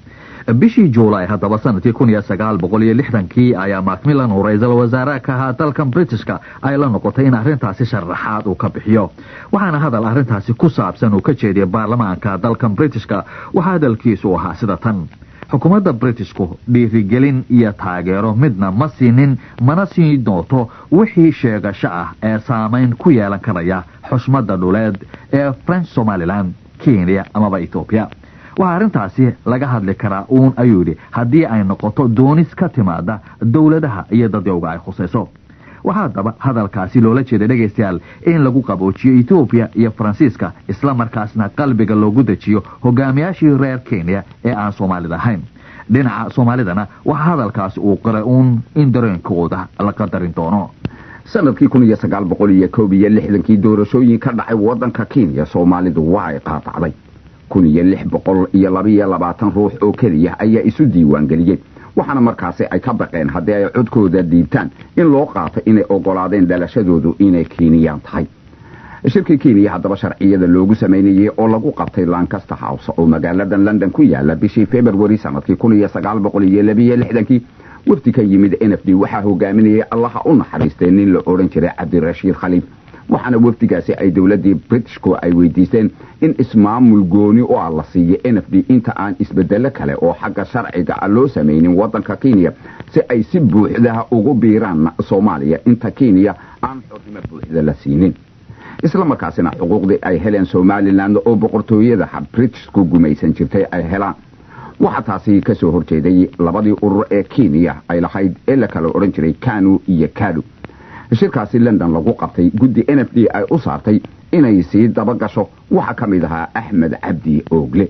Bishii Juulaay haddaba sanadkii 1960-kii ayaa Macmillan, oo ra-iisul wasaare ka ahaa dalkan Britishka, ay la noqotay in arrintaasi sharaxaad uu ka bixiyo. Waxaana hadal arrintaasi ku saabsan uu ka jeediyay baarlamaanka dalkan Britishka. Waxaa hadalkiisu ahaa sida tan: "Xukuumadda Britishku dhiirigelin iyo taageero midna ma siinin, mana siin doonto wixii sheegasho ah ee saamayn ku yeelan karaya xushmadda dhuleed ee French Somaliland, Kenya amaba Etoobiya. Waxaa arrintaasi laga hadli karaa uun," ayuu yidhi, "haddii ay noqoto doonis ka timaada dowladaha iyo dadyowga ay khusayso." Waxaa haddaba hadalkaasi loola jeeday, dhegaystayaal, in lagu qaboojiyo Etoobiya iyo Faransiiska, isla markaasna qalbiga loogu dejiyo hogaamiyaashii reer Kenya ee aan Soomaalida ahayn. Dhinaca Soomaalidana waxaa hadalkaasi uu qiray uun in dareenkooda la qadarin doono. Sanadkii 1961-kii doorashooyin ka dhacay waddanka Kenya Soomaalidu waa ay qaadacday. 1622 ruux oo keliya ayaa isu diiwaan geliyey, waxaana markaasi ay ka baqeen haddii ay codkooda dhiibtaan in loo qaato inay ogolaadeen dhalashadoodu inay Keniyaan tahay. Shirkii Kenya haddaba sharciyada loogu samaynayey oo lagu qabtay Lancaster House oo magaalada London ku yaala bishii February sanadkii 1962-kii, wafdi ka yimid NFD waxaa hogaaminayay, Allaha u naxariistay, nin la odhan jiray Cabdirashiid Khaliif. Waxaana wafdigaasi ay dowladdii Britishku ay weydiisteen in ismaamul gooni oo ah la siiyo NFD inta aan isbedelo kale oo xagga sharciga ah loo samaynin waddanka Kenya, si ay si buuxda ugu biiraan Soomaaliya inta Kenya aan xornimo buuxda la siinin, isla markaasina xuquuqdii ay heleen Somaliland oo boqortooyada Britishku gumaysan jirtay ay helaan. Waxaa taasi ka soo horjeeday labadii urur ee Kenya ay lahayd ee la kala odhan jiray KANU iyo KADU. Shirkaasi London lagu qabtay guddi NFD ay u saartay inay sii daba gasho waxaa ka mid ahaa Axmed Cabdi Oogle.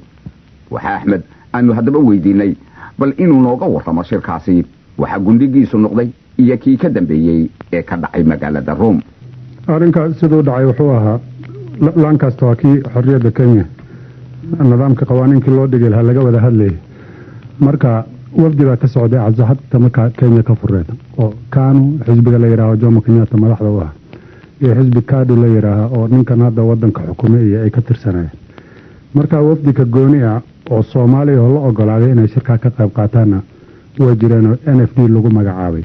Waxaa Axmed aanu haddaba weydiinay bal inuu nooga warramo shirkaasi waxaa gundhigiisu noqday iyo kii ka dambeeyey ee ka dhacay magaalada Rome. Arrinka siduu dhacay wuxuu ahaa, Lancaster waa kii xorriyadda Kenya nidaamka qawaaniinkii loo dhigi lahaa laga wada hadlayay. Marka wafdi baa ka socday axsaabta markaa Kenya ka fureed, oo KANU xisbiga la yidhaaho Jomo Kenyatta madaxda u ah iyo xisbi KADU la yidhaaha oo ninkan hadda wadanka xukumay iyo ay ka tirsanayeen. Marka wafdika gooni ah oo Soomaaliya oo la ogolaaday inay shirkaa ka qayb qaataanna waa jireenoo NFD lagu magacaabay.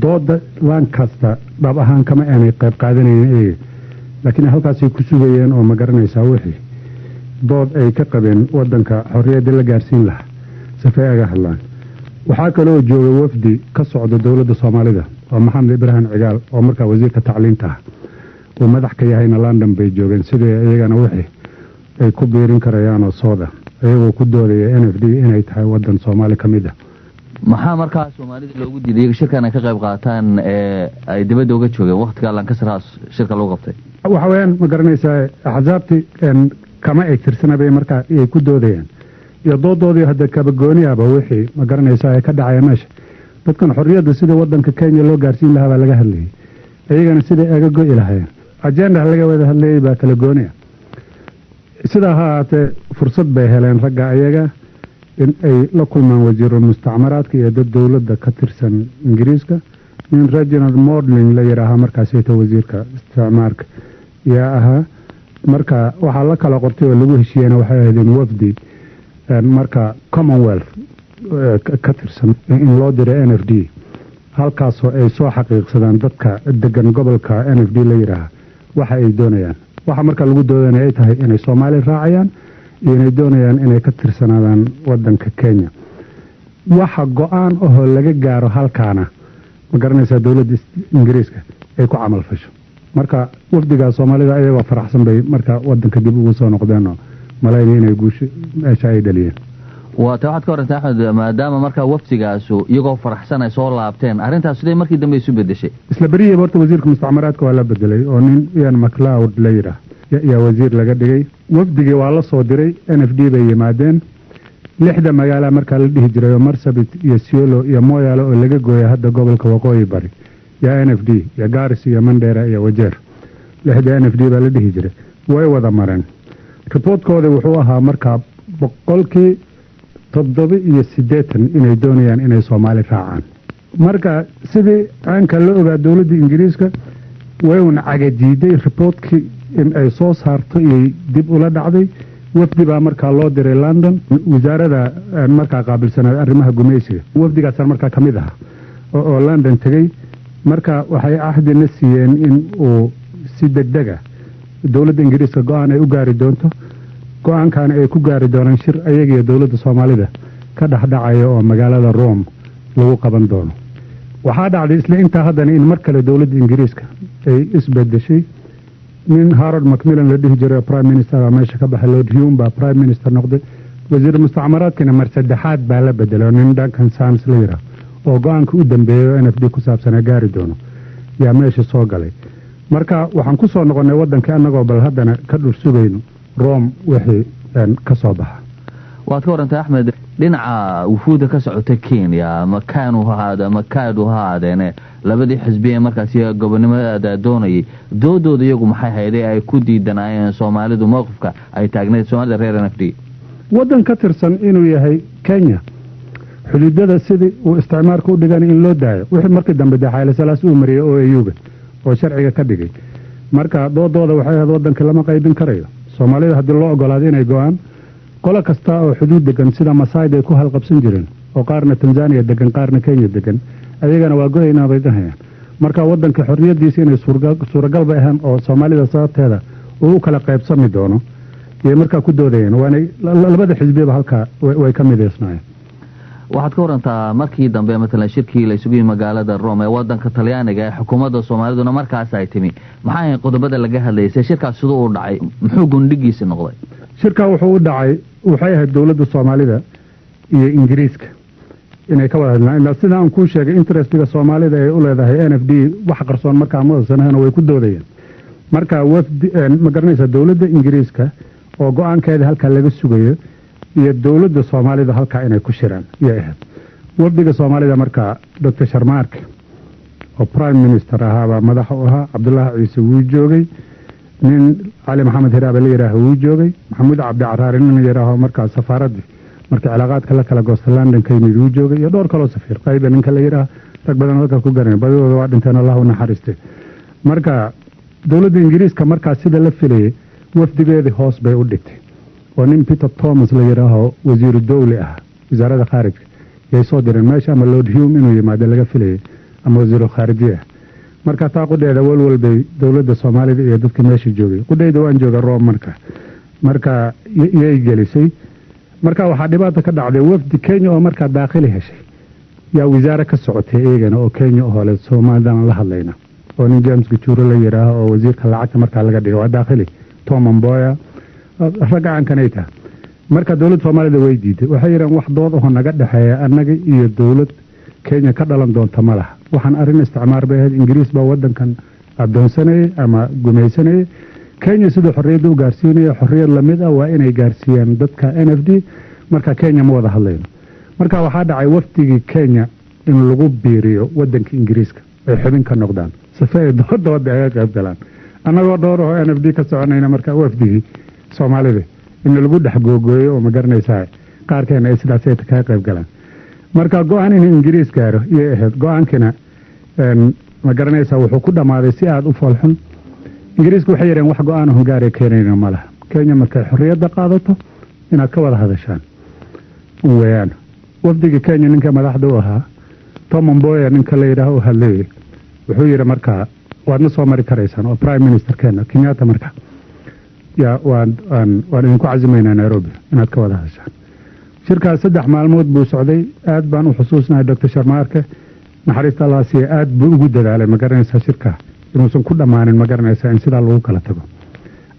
Dooda Lancaster dhab ahaan kama aanay qayb qaadanaynin iyaga, laakiin halkaasay ku sugayeen oo ma garanaysaa wixii dood ay ka qabeen wadanka xorriyadda la gaarsiin lahaa safay aga hadlaan. Waxaa kaloo joogay wafdi ka socda dowladda Soomaalida oo Maxamed Ibraahim Cigaal, oo markaa wasiirka tacliinta ah, uu madax ka yahayna London bay joogeen, sidii iyagana wixii ay ku biirin karayaanoo sooda, iyagoo ku doodaya NFD inay tahay wadan Soomaali ka mid ah. Maxaa markaa Soomaalida loogu diiday iyaga shirkan ay ka qayb qaataan ee ay dibadda uga joogeen waktiga Lancaster House shirka lagu qabtay? Waxa weeyaan, ma garanaysaa, axsaabtii kama ay tirsanabay markaa ay ku doodayaan iyo doodoodii hadda kabagooniaba wixii, ma garanaysaa, ee ka dhacaya meesha. Dadkan xorriyadda sida wadanka Kenya loo gaarsiin lahaa baa laga hadlayay, iyagana siday aga go'i lahaayeen agenda laga wada hadlayay baa kala gooniya. Sidaa ha ahaatee, fursad bay heleen ragga ayaga in ay la kulmaan wasiirul mustacmaraadka iyo dad dowladda ka tirsan Ingiriiska. Nin Reginald Maudling la yidhaahaa markaasayta wasiirka isticmaarka yaa ahaa. Marka waxaa la kala qortay oo lagu heshiiyena waxay ahayd in wafdi marka Commonwealth ka tirsan in loo diray NFD, halkaasoo ay soo xaqiiqsadaan dadka degan gobolka NFD la yidhaaha waxa ay doonayaan. Waxa marka lagu doodanaya ay tahay inay Soomaali raacayaan iyo inay doonayaan inay ka tirsanaadaan wadanka Kenya. Waxa go-aan ahoo laga gaaro halkaana, ma garanaysaa, dowladda Ingiriiska ay ku camal fasho. Marka wafdigaa Soomaalida ayagoo faraxsan bay marka wadanka dib ugu soo noqdeenoo malayna inay guusho meesha ay dhaliyeen. Waa ta waxaad ka warantay, Axmed, maadaama markaa wafdigaasu iyagoo faraxsan ay soo laabteen, arrintaas siday markii dambe isu bedeshay? Isla berihiiba horta wasiirka mustacmaraadka waa la bedelay oo nin Ian MacLeod la yidhaah yaa wasiir laga dhigay. Wafdigii waa la soo diray, NFD bay yimaadeen. Lixda magaala markaa la dhihi jiray oo Marsabit iyo Isiolo iyo Moyale oo laga gooya hadda gobolka Waqooyi Bari iyo NFD iyo Garis iyo Mandera iyo Wajeer, lixda NFD baa la dhihi jiray, way wada mareen. Reportkooda wuxuu ahaa markaa 78% inay doonayaan inay Soomaali raacaan. Marka sidii caanka la ogaa, dowladda Ingiriiska way un cagajiiday reportkii in ay soo saarto iyay dib ula dhacday. Wafdi baa markaa loo diray London, wasaarada markaa qaabilsanaad arrimaha gumaysiga. Wafdigaasaan markaa ka mid aha oo London tegey. Marka waxay cahdina siiyeen in uu si degdega dowladda Ingiriiska go-aan ay u gaari doonto, go-aankaana ay ku gaari doonaan shir ayagiyo dowladda Soomaalida ka dhexdhacaya oo magaalada Rome lagu qaban doono. Waxaa dhacday isla intaa haddana in mar kale dowladda Ingiriiska ay isbedeshay. Nin Harold Macmillan la dhihi jiray oo prime minister baa meesha ka baxay, Lord Home baa prime minister noqday. Wasiir mustacmaraadkina mar saddexaad baa la bedelay oo nin Duncan Sandys la yidhaah oo go-aanka u dambeeyey oo NFD ku saabsanaa gaari doono yaa meesha soo galay. Marka waxaan ku soo noqonnay waddanka annagoo bal haddana ka dhur sugayno Rome wixii ka soo baxa. Waad ka warantay, Axmed. Dhinaca wufuudda ka socota Kenya, ama KANU ha ahaado ama KADU ha ahaadeene, labadii xisbi ee markaasi gobonimada doonayay, doodooda iyagu maxay hayday ay ku diidanaayeen Soomaalidu mowqifka ay taagnayd Soomaalida reer NFD? Waddan ka tirsan inuu yahay Kenya, xuduudada sidii uu isticmaarka u dhigan in loo daayo, wixii markii dambe dee Xayle Salaas uu mariyey oo AU-ga oo sharciga ka dhigay. Marka doodooda waxay ahayd waddanka lama qaybin karayo. Soomaalida haddii loo ogolaado inay go-aan, qolo kasta oo xuduud degan, sida Masaayda ay ku halqabsan jireen oo qaarna Tanzaniya degan, qaarna Kenya degan, ayagana waa go-aynaa bay dhahayaan. Marka waddanka xorriyaddiisa inay suuragal bay ahaan oo Soomaalida sababteeda uu u kala qaybsami doono iyay markaa ku doodayeen, waana labada xisbiba halkaa way ka midaysnaayeen. Waxaad ka warantaa markii dambe, matalan shirkii la isugu yimi magaalada Rome ee wadanka Talyaaniga ee xukuumadda Soomaaliduna markaas ay timi, maxay ahayn qodobada laga hadlayay? Se shirkaas siduu u dhacay? Muxuu gundhigiisi noqday? Shirkaa wuxuu u dhacay, waxay ahayd dowladda Soomaalida iyo Ingiriiska inay ka wada hadlaan. Ilaa sida aan kuu sheegay, interestiga Soomaalida ay u leedahay NFD wax qarsoon markaa ma odsanahana, way ku doodayeen. Marka wafdi, ma garanaysaa, dowladda Ingiriiska oo go-aankeeda halkaa laga sugayo iyo dowladda Soomaalida halkaa inay ku shiraan iyay ahayd. Wafdiga Soomaalida markaa Doctor Sharmaarke oo prime minister ahaabaa madaxa u ahaa. Cabdullaahi Ciise wuu joogay, nin Cali Maxamed Hiraabe la yidhaaho wuu joogay, Maxamuud Cabdi Caraari nin la yidhaaho markaa safaaraddii markii cilaaqaadka la kala goosta London ka yimid wuu joogay, iyo dhowr kaloo safiir qayba ninka la yidhaaho, rag badan halka ku garanay, badidooda waa dhinteen, Allah u naxariistay. Marka dowladda Ingiriiska markaa sida la filayay wafdigeedii hoos bay u dhigtay oo nin Peter Thomas la yidhaaho, wasiiru dowli ah wasaaradda khaarijka, yay soo direen meesha, ama Lord Home inuu yimaado laga filayay ama wasiiru khaarijiya. Marka taa qudheeda walwal bay dowladda Soomaalida iyo dadka meesha joogay, qudheyda waan jooga Rome marka yay gelisay. Marka waxaa dhibaata ka dhacday wafdi Kenya oo markaa daakhili heshay. Yaa wasaare ka socotay iyagana oo Kenya hole Soomaalidan la hadlayna, oo nin James Gajuuro la yidhaaho oo wasiirka lacagta markaa laga dhigo, waa daakhili, Tom Mboya, ragga caankanay tahay. Marka dowladda Soomaalida way diiday. Waxay yidhahan wax dood aho naga dhexeeya annaga iyo dowlad Kenya ka dhalan doonta ma laha. Waxaan arrin isticmaar bay ahayd. Ingiriis baa waddankan addoonsanayay ama gumaysanayay. Kenya siduu xorriyadda u gaarsiinaya, xorriyad lamid ah waa inay gaarsiiyaan dadka NFD. Marka Kenya ma wada hadlayno. Marka waxaa dhacay wafdigii Kenya in lagu biiriyo waddanka Ingiriiska, ay xubin ka noqdaan sife ay dooda aga qayb galaan. Annagoo dhowr oo NFD ka soconayna, marka wafdigii Soomaalida in lagu dhex googooyo oo ma garanaysaa qaarkeena ay sidaas kaga qayb galaan. Marka go-aan in Ingiriis gaaro iyay ahayd. Go-aankina, ma garanaysaa, wuxuu ku dhammaaday si aada u foolxun. Ingiriiska waxay yidhaheen wax go-aan hungaariya keenayna ma laha. Kenya markay xorriyadda qaadato inaad ka wada hadashaan weeyaan. Wafdiga Kenya ninka madaxda u ahaa, Tom Mboya ninka la yidhaaho u hadlayay, wuxuu yidhi markaa waadna soo mari karaysaan oo prime minister keena Kenyatta marka ya waan waan idinku casimaynaa Nairobi inaad ka wada hadashaan. Shirkaas 3 maalmood buu socday. Aad baan u xusuusnahay Dr. Sharmaarke, naxariista Allah siiya, aad buu ugu dadaalay, ma garanaysaa, shirka inuusan ku dhammaanin, ma garanaysaa, in sidaa lagu kala tago,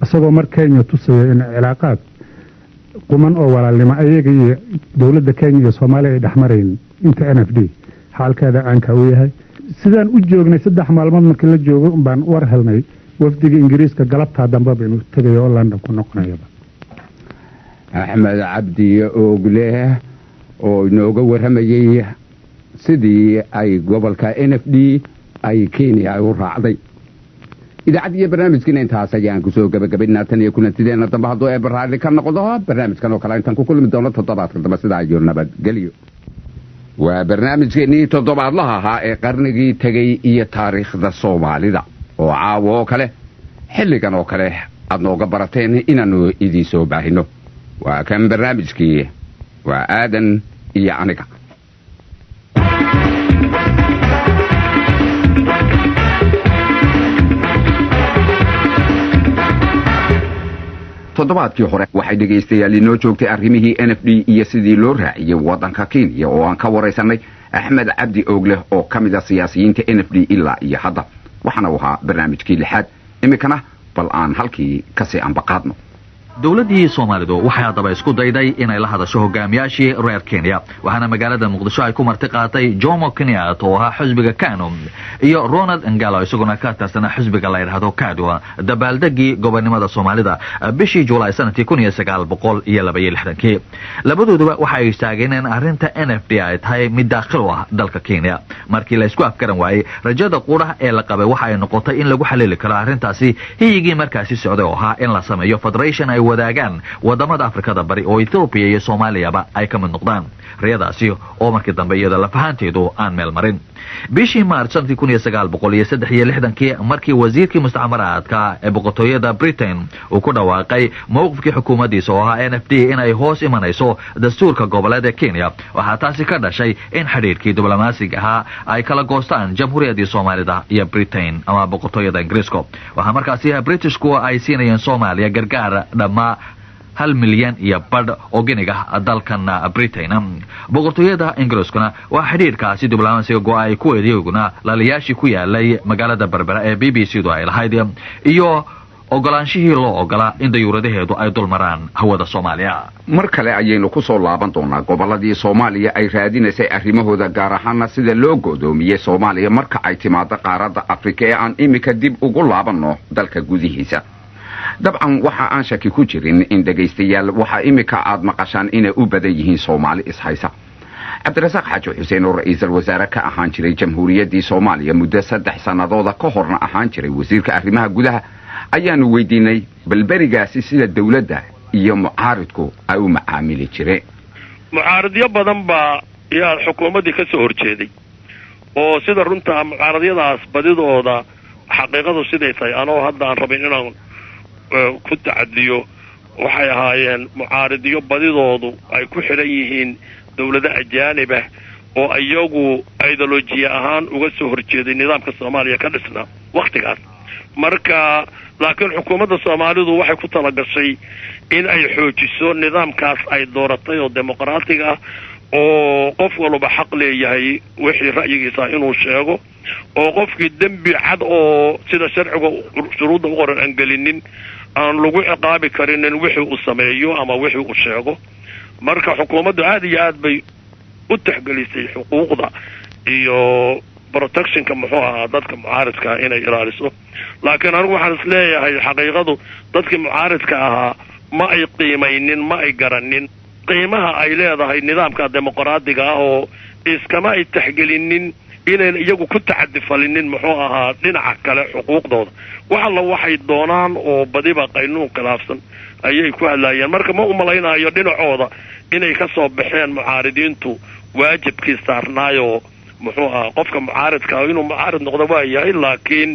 isagoo mar Kenya tusayo in cilaaqaad quman oo walaalnimo ayaga iyo dowladda Kenya iyo Soomaaliya ay dhexmarayn inta NFD xaalkeeda caanka uu yahay. Sidaan u joognay 3 maalmood markii la joogo baan war helnay wafdiga Ingiriiska galabtaa dambeba inuu tegayo oo London ku noqonayaba. Axmed Cabdi Oogleh oo inooga warramayey sidii ay gobolka NFD ay Kenya ay u raacday. Idaacad iyo barnaamijkiina intaas ayaan kusoo gabagabaynaa. Tan iyo kulantideena dambe, hadduu Eebba raalli ka noqdo, barnaamijkan oo kale intaan ku kulmi doono toddobaadka dambe, sidaa iyo nabadgelyo. Waa barnaamijkeennii toddobaadlaha ahaa ee qarnigii tegey iyo taariikhda Soomaalida, oo caawa oo kale xilligan oo kale aad nooga barateen inaannu idiin soo baahino. Waa kan barnaamijkii, waa Aadan iyo aniga. Toddobaadkii hore waxay dhegaystayaal inoo joogtay arrimihii NFD iyo sidii loo raaciyey waddanka Kenya, oo aan ka waraysanay Axmed Cabdi Oogleh oo ka mid a siyaasiyiinta NFD ilaa iyo hadda. Waxaana u ahaa barnaamijkii lixaad. Iminkana bal aan halkii kasii ambaqaadno. Dowladdii Soomaalidu waxay haddaba isku dayday inay la hadasho hogaamiyaashii reer Kenya, waxaana magaalada Muqdisho ay ku marti qaatay Jomo Kenyatta oo ahaa xisbiga KANU iyo Ronald Ngalo, isaguna ka tirsana xisbiga la yidhaahdo KADU, dabaaldegii gobonnimada Soomaalida bishii Juulaay sanadkii 1962. Labadooduba waxa ay istaageen in arrinta NFD ay tahay mid daakhil u ah dalka Kenya. Markii la isku afgaran waayey, rajada qura ee la qabay waxa ay noqotay in lagu xalili karo arrintaasi hiyigii markaasi socday oo ahaa in la sameeyo federation ay wadaagaan wadamada Afrikada Bari oo Ethoobiya iyo Soomaaliyaba ay ka mid noqdaan, riyadaasi oo markii dambe iyada lafahaanteedu aan meel marin. Bishii Maarch sanadkii 1963-kii, markii wasiirkii mustacmaraadka ee boqortooyada Britain uu ku dhawaaqay mowqifkii xukuumaddiisa oo ahaa NFD inay hoos imanayso dastuurka goboleed ee Kenya, waxaa taasi ka dhashay in xidhiidhkii diblomaasiga ahaa ay kala goostaan Jamhuuriyaddii Soomaalida iyo Britain ama boqortooyada Ingiriiska. Waxaa markaasi Britishku ay siinayeen Soomaaliya gargaar dhammaa 1.5 milyan oo giniga dalkan Britain. Boqortooyada Ingiriiskuna waa xidhiidhkaasi diblomaasiga go-ay kuweed iyaguna laliyaashii ku yaalay magaalada Berbera ee BBC du ay lahayd iyo ogolaanshihii loo ogolaa in dayuuradaheedu ay dul maraan hawada Soomaaliya. Mar kale ayaynu ku soo laaban doonaa gobolladii Soomaaliya ay raadinaysay arrimahooda, gaar ahaana sida loo go'doomiyey Soomaaliya marka ay timaado qaaradda Afrika, ee aan iminka dib ugu laabanno dalka gudihiisa. Dabcan waxa aan shaki ku jirin in dhegaystayaal waxaa iminka aad maqashaan inay u badan yihiin Soomaali ishaysa. Cabdirasaaq Xaaji Xuseen oo ra-iisul wasaare ka ahaan jiray Jamhuuriyaddii Soomaaliya muddo 3 sannadooda ka horna ahaan jiray wasiirka arrimaha gudaha ayaanu weydiinay balberigaasi sida dowladda iyo mucaaridku ay u macaamili jireen. Mucaaradyo badan baa yaa xukuumaddii ka soo horjeeday, oo sida runtaa mucaaradyadaas badidooda xaqiiqadu siday tahay anoo hadda aan rabin inaan ku tacadiyo, waxay ahaayeen mucaaridyo badidoodu ay ku xidhan yihiin dawlado ajaanibah oo iyagu ideolojiya ahaan uga soo horjeeday nidaamka Soomaaliya ka dhisna wakhtigaas. Marka laakiin xukuumadda Soomaalidu waxay ku talagashay in ay xoojiso nidaamkaas ay dooratay oo dimuqraatiga ah. Oo qof walba xaq leeyahay wixii ra'yigiisa inuu sheego, oo qofkii dembi cad oo sida sharciga shuruudda u qoran aan gelinin aan lagu ciqaabi karinin wixii uu sameeyo ama wixii uu sheego. Marka xukuumaddu aada iyo aad bay u tixgelisay xuquuqda iyo protectionka, muxuu ahaa, dadka mucaaridka inay ilaaliso. Laakiin anigu waxaan is leeyahay xaqiiqadu dadkii mucaaridka ahaa ma ay qiimaynin, ma ay garanin qiimaha ay leedahay nidaamka dimuqraadiga ah, oo iskama ay taxgelinin inayn iyagu ku tacadifalinin, muxuu ahaa, dhinaca kale xuquuqdooda. Wax alla waxay doonaan oo badiba qaynuun khilaafsan ayay ku hadlaayeen. Marka ma umalaynayo dhinacooda inay ka soo baxeen mucaaridiintu waajibkii saarnaayoo, muxuu ahaa, qofka mucaaridka inuu mucaarid noqdo waa yahay, laakiin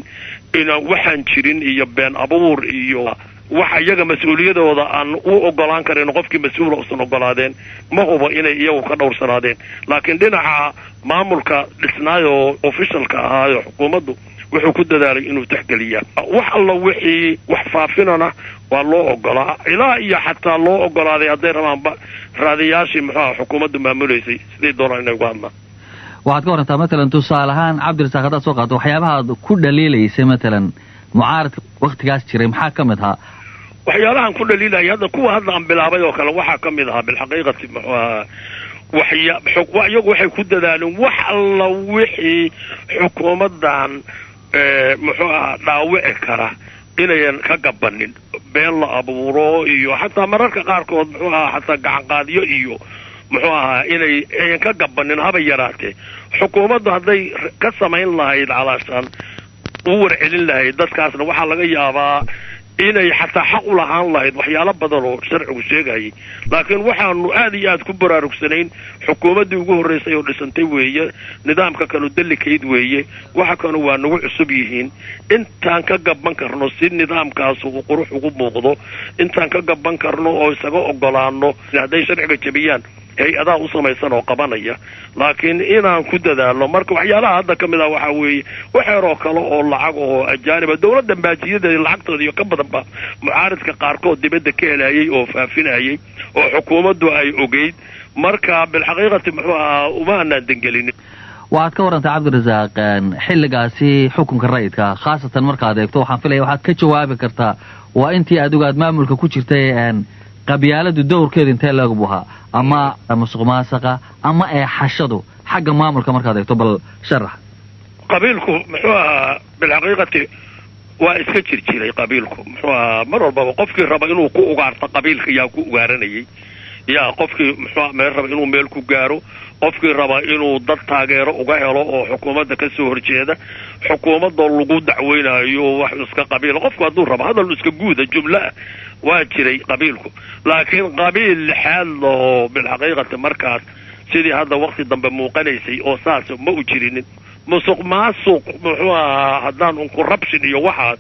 ina waxaan jirin iyo been abuur iyo waxa iyaga mas-uuliyadooda aan u ogolaan karin, qofkii mas-uula usan ogolaadeen, ma hubo inay iyagu ka dhowrsanaadeen. Laakiin dhinaca maamulka dhisnaayoo officialka ahaayo xukuumaddu wuxuu ku dadaalay inuu tixgeliyaa wax alla wixii wax faafinana waa loo ogolaa, ilaa iyo xataa loo ogolaaday hadday rabaanba raadiyaashii, muxuu aha, xukuumaddu maamulaysay siday doonaan inay uga hadlaan. Waxaad ka warantaa matalan, tusaale ahaan, Cabdirasaaq, haddaad soo qaato waxyaabahaad ku dhaliilaysay matalan mucaaradka waktigaas jiray, maxaa ka mid ahaa? Waxyaalahan ku dhaliilaya hadda, kuwa hadda aan bilaabay oo kale, waxaa ka mid ahaa bilxaqiiqati, muxuu ahaa, waxya iyagu waxay ku dadaaleen wax alla wixii xukuumaddan, muxuu ahaa, dhaawici kara inayan ka gabanin, been la abuuro iyo xataa mararka qaarkood, muxuu ahaa, xataa gacanqaadyo iyo, muxuu ahaa, inay ayan ka gabanin haba yaraatee. Xukuumaddu hadday ka samayn lahayd calaashaan u warcelin lahayd dadkaasna, waxaa laga yaabaa inay xataa xaq u lahaan lahayd waxyaalo badan oo sharcigu sheegayay. Laakiin waxaanu aad iyo aad ku baraarugsanayn xukuumaddii ugu horraysay oo dhisantay weeye, nidaamka kanu delikayd weeye, waxa kanu waa nagu cusub yihiin. Intaan ka gaban karno si nidaamkaas uu qurux ugu muuqdo, intaan ka gaban karno oo isaga ogolaano hadday sharciga jebiyaan, hay-adaha u samaysan oo qabanaya, laakiin inaan ku dadaalno. Marka waxyaalaha hadda ka mid ah waxaa weeye waxeeroo kale oo lacag oo ajaaniba dawladda baajiyadeeda lacagtooda iyo ka badanba mucaaridka qaarkood dibadda ka helayay oo faafinayay oo xukuumaddu ay ogeyd. Marka bilxaqiiqati, muxuu ahaa, uma anaan dangelinin. Waxaad ka warantaa, Cabdirasaaq, xilligaasi xukunka rayidka khaasatan markaad eegto, waxaan filaya waxaad ka jawaabi kartaa waa intii adigu aad maamulka ku jirtay, qabyaaladu dowrkeedu intee leeg buu ahaa, ama musuq maasaqa ama eexashadu xagga maamulka markaad eegto? Bal sharax. Qabiilku, muxuu ahaa, bilxaqiiqati waa iska jir jiray. Qabiilku, muxuu ahaa, mar walbaba qofkii raba inuu ku ugaarto qabiilka yaa ku ugaaranayay, yaa qofkii, muxuu, meel raba inuu meel ku gaaro, qofkii raba inuu dad taageero uga helo oo xukuumadda ka soo horjeeda, xukuumadoo lagu dacweynayo wax iska qabiila, qofku hadduu rabo hadal iska guuda jumla ah, waa jiray qabiilku. Laakiin qabiil lixaad lahoo bilxaqiiqati markaas sidii hadda waqti dambe muuqanaysay oo saas ma u jirinin. Musuq maasuq, muxuu ahaa, haddaan un corruption iyo waxaas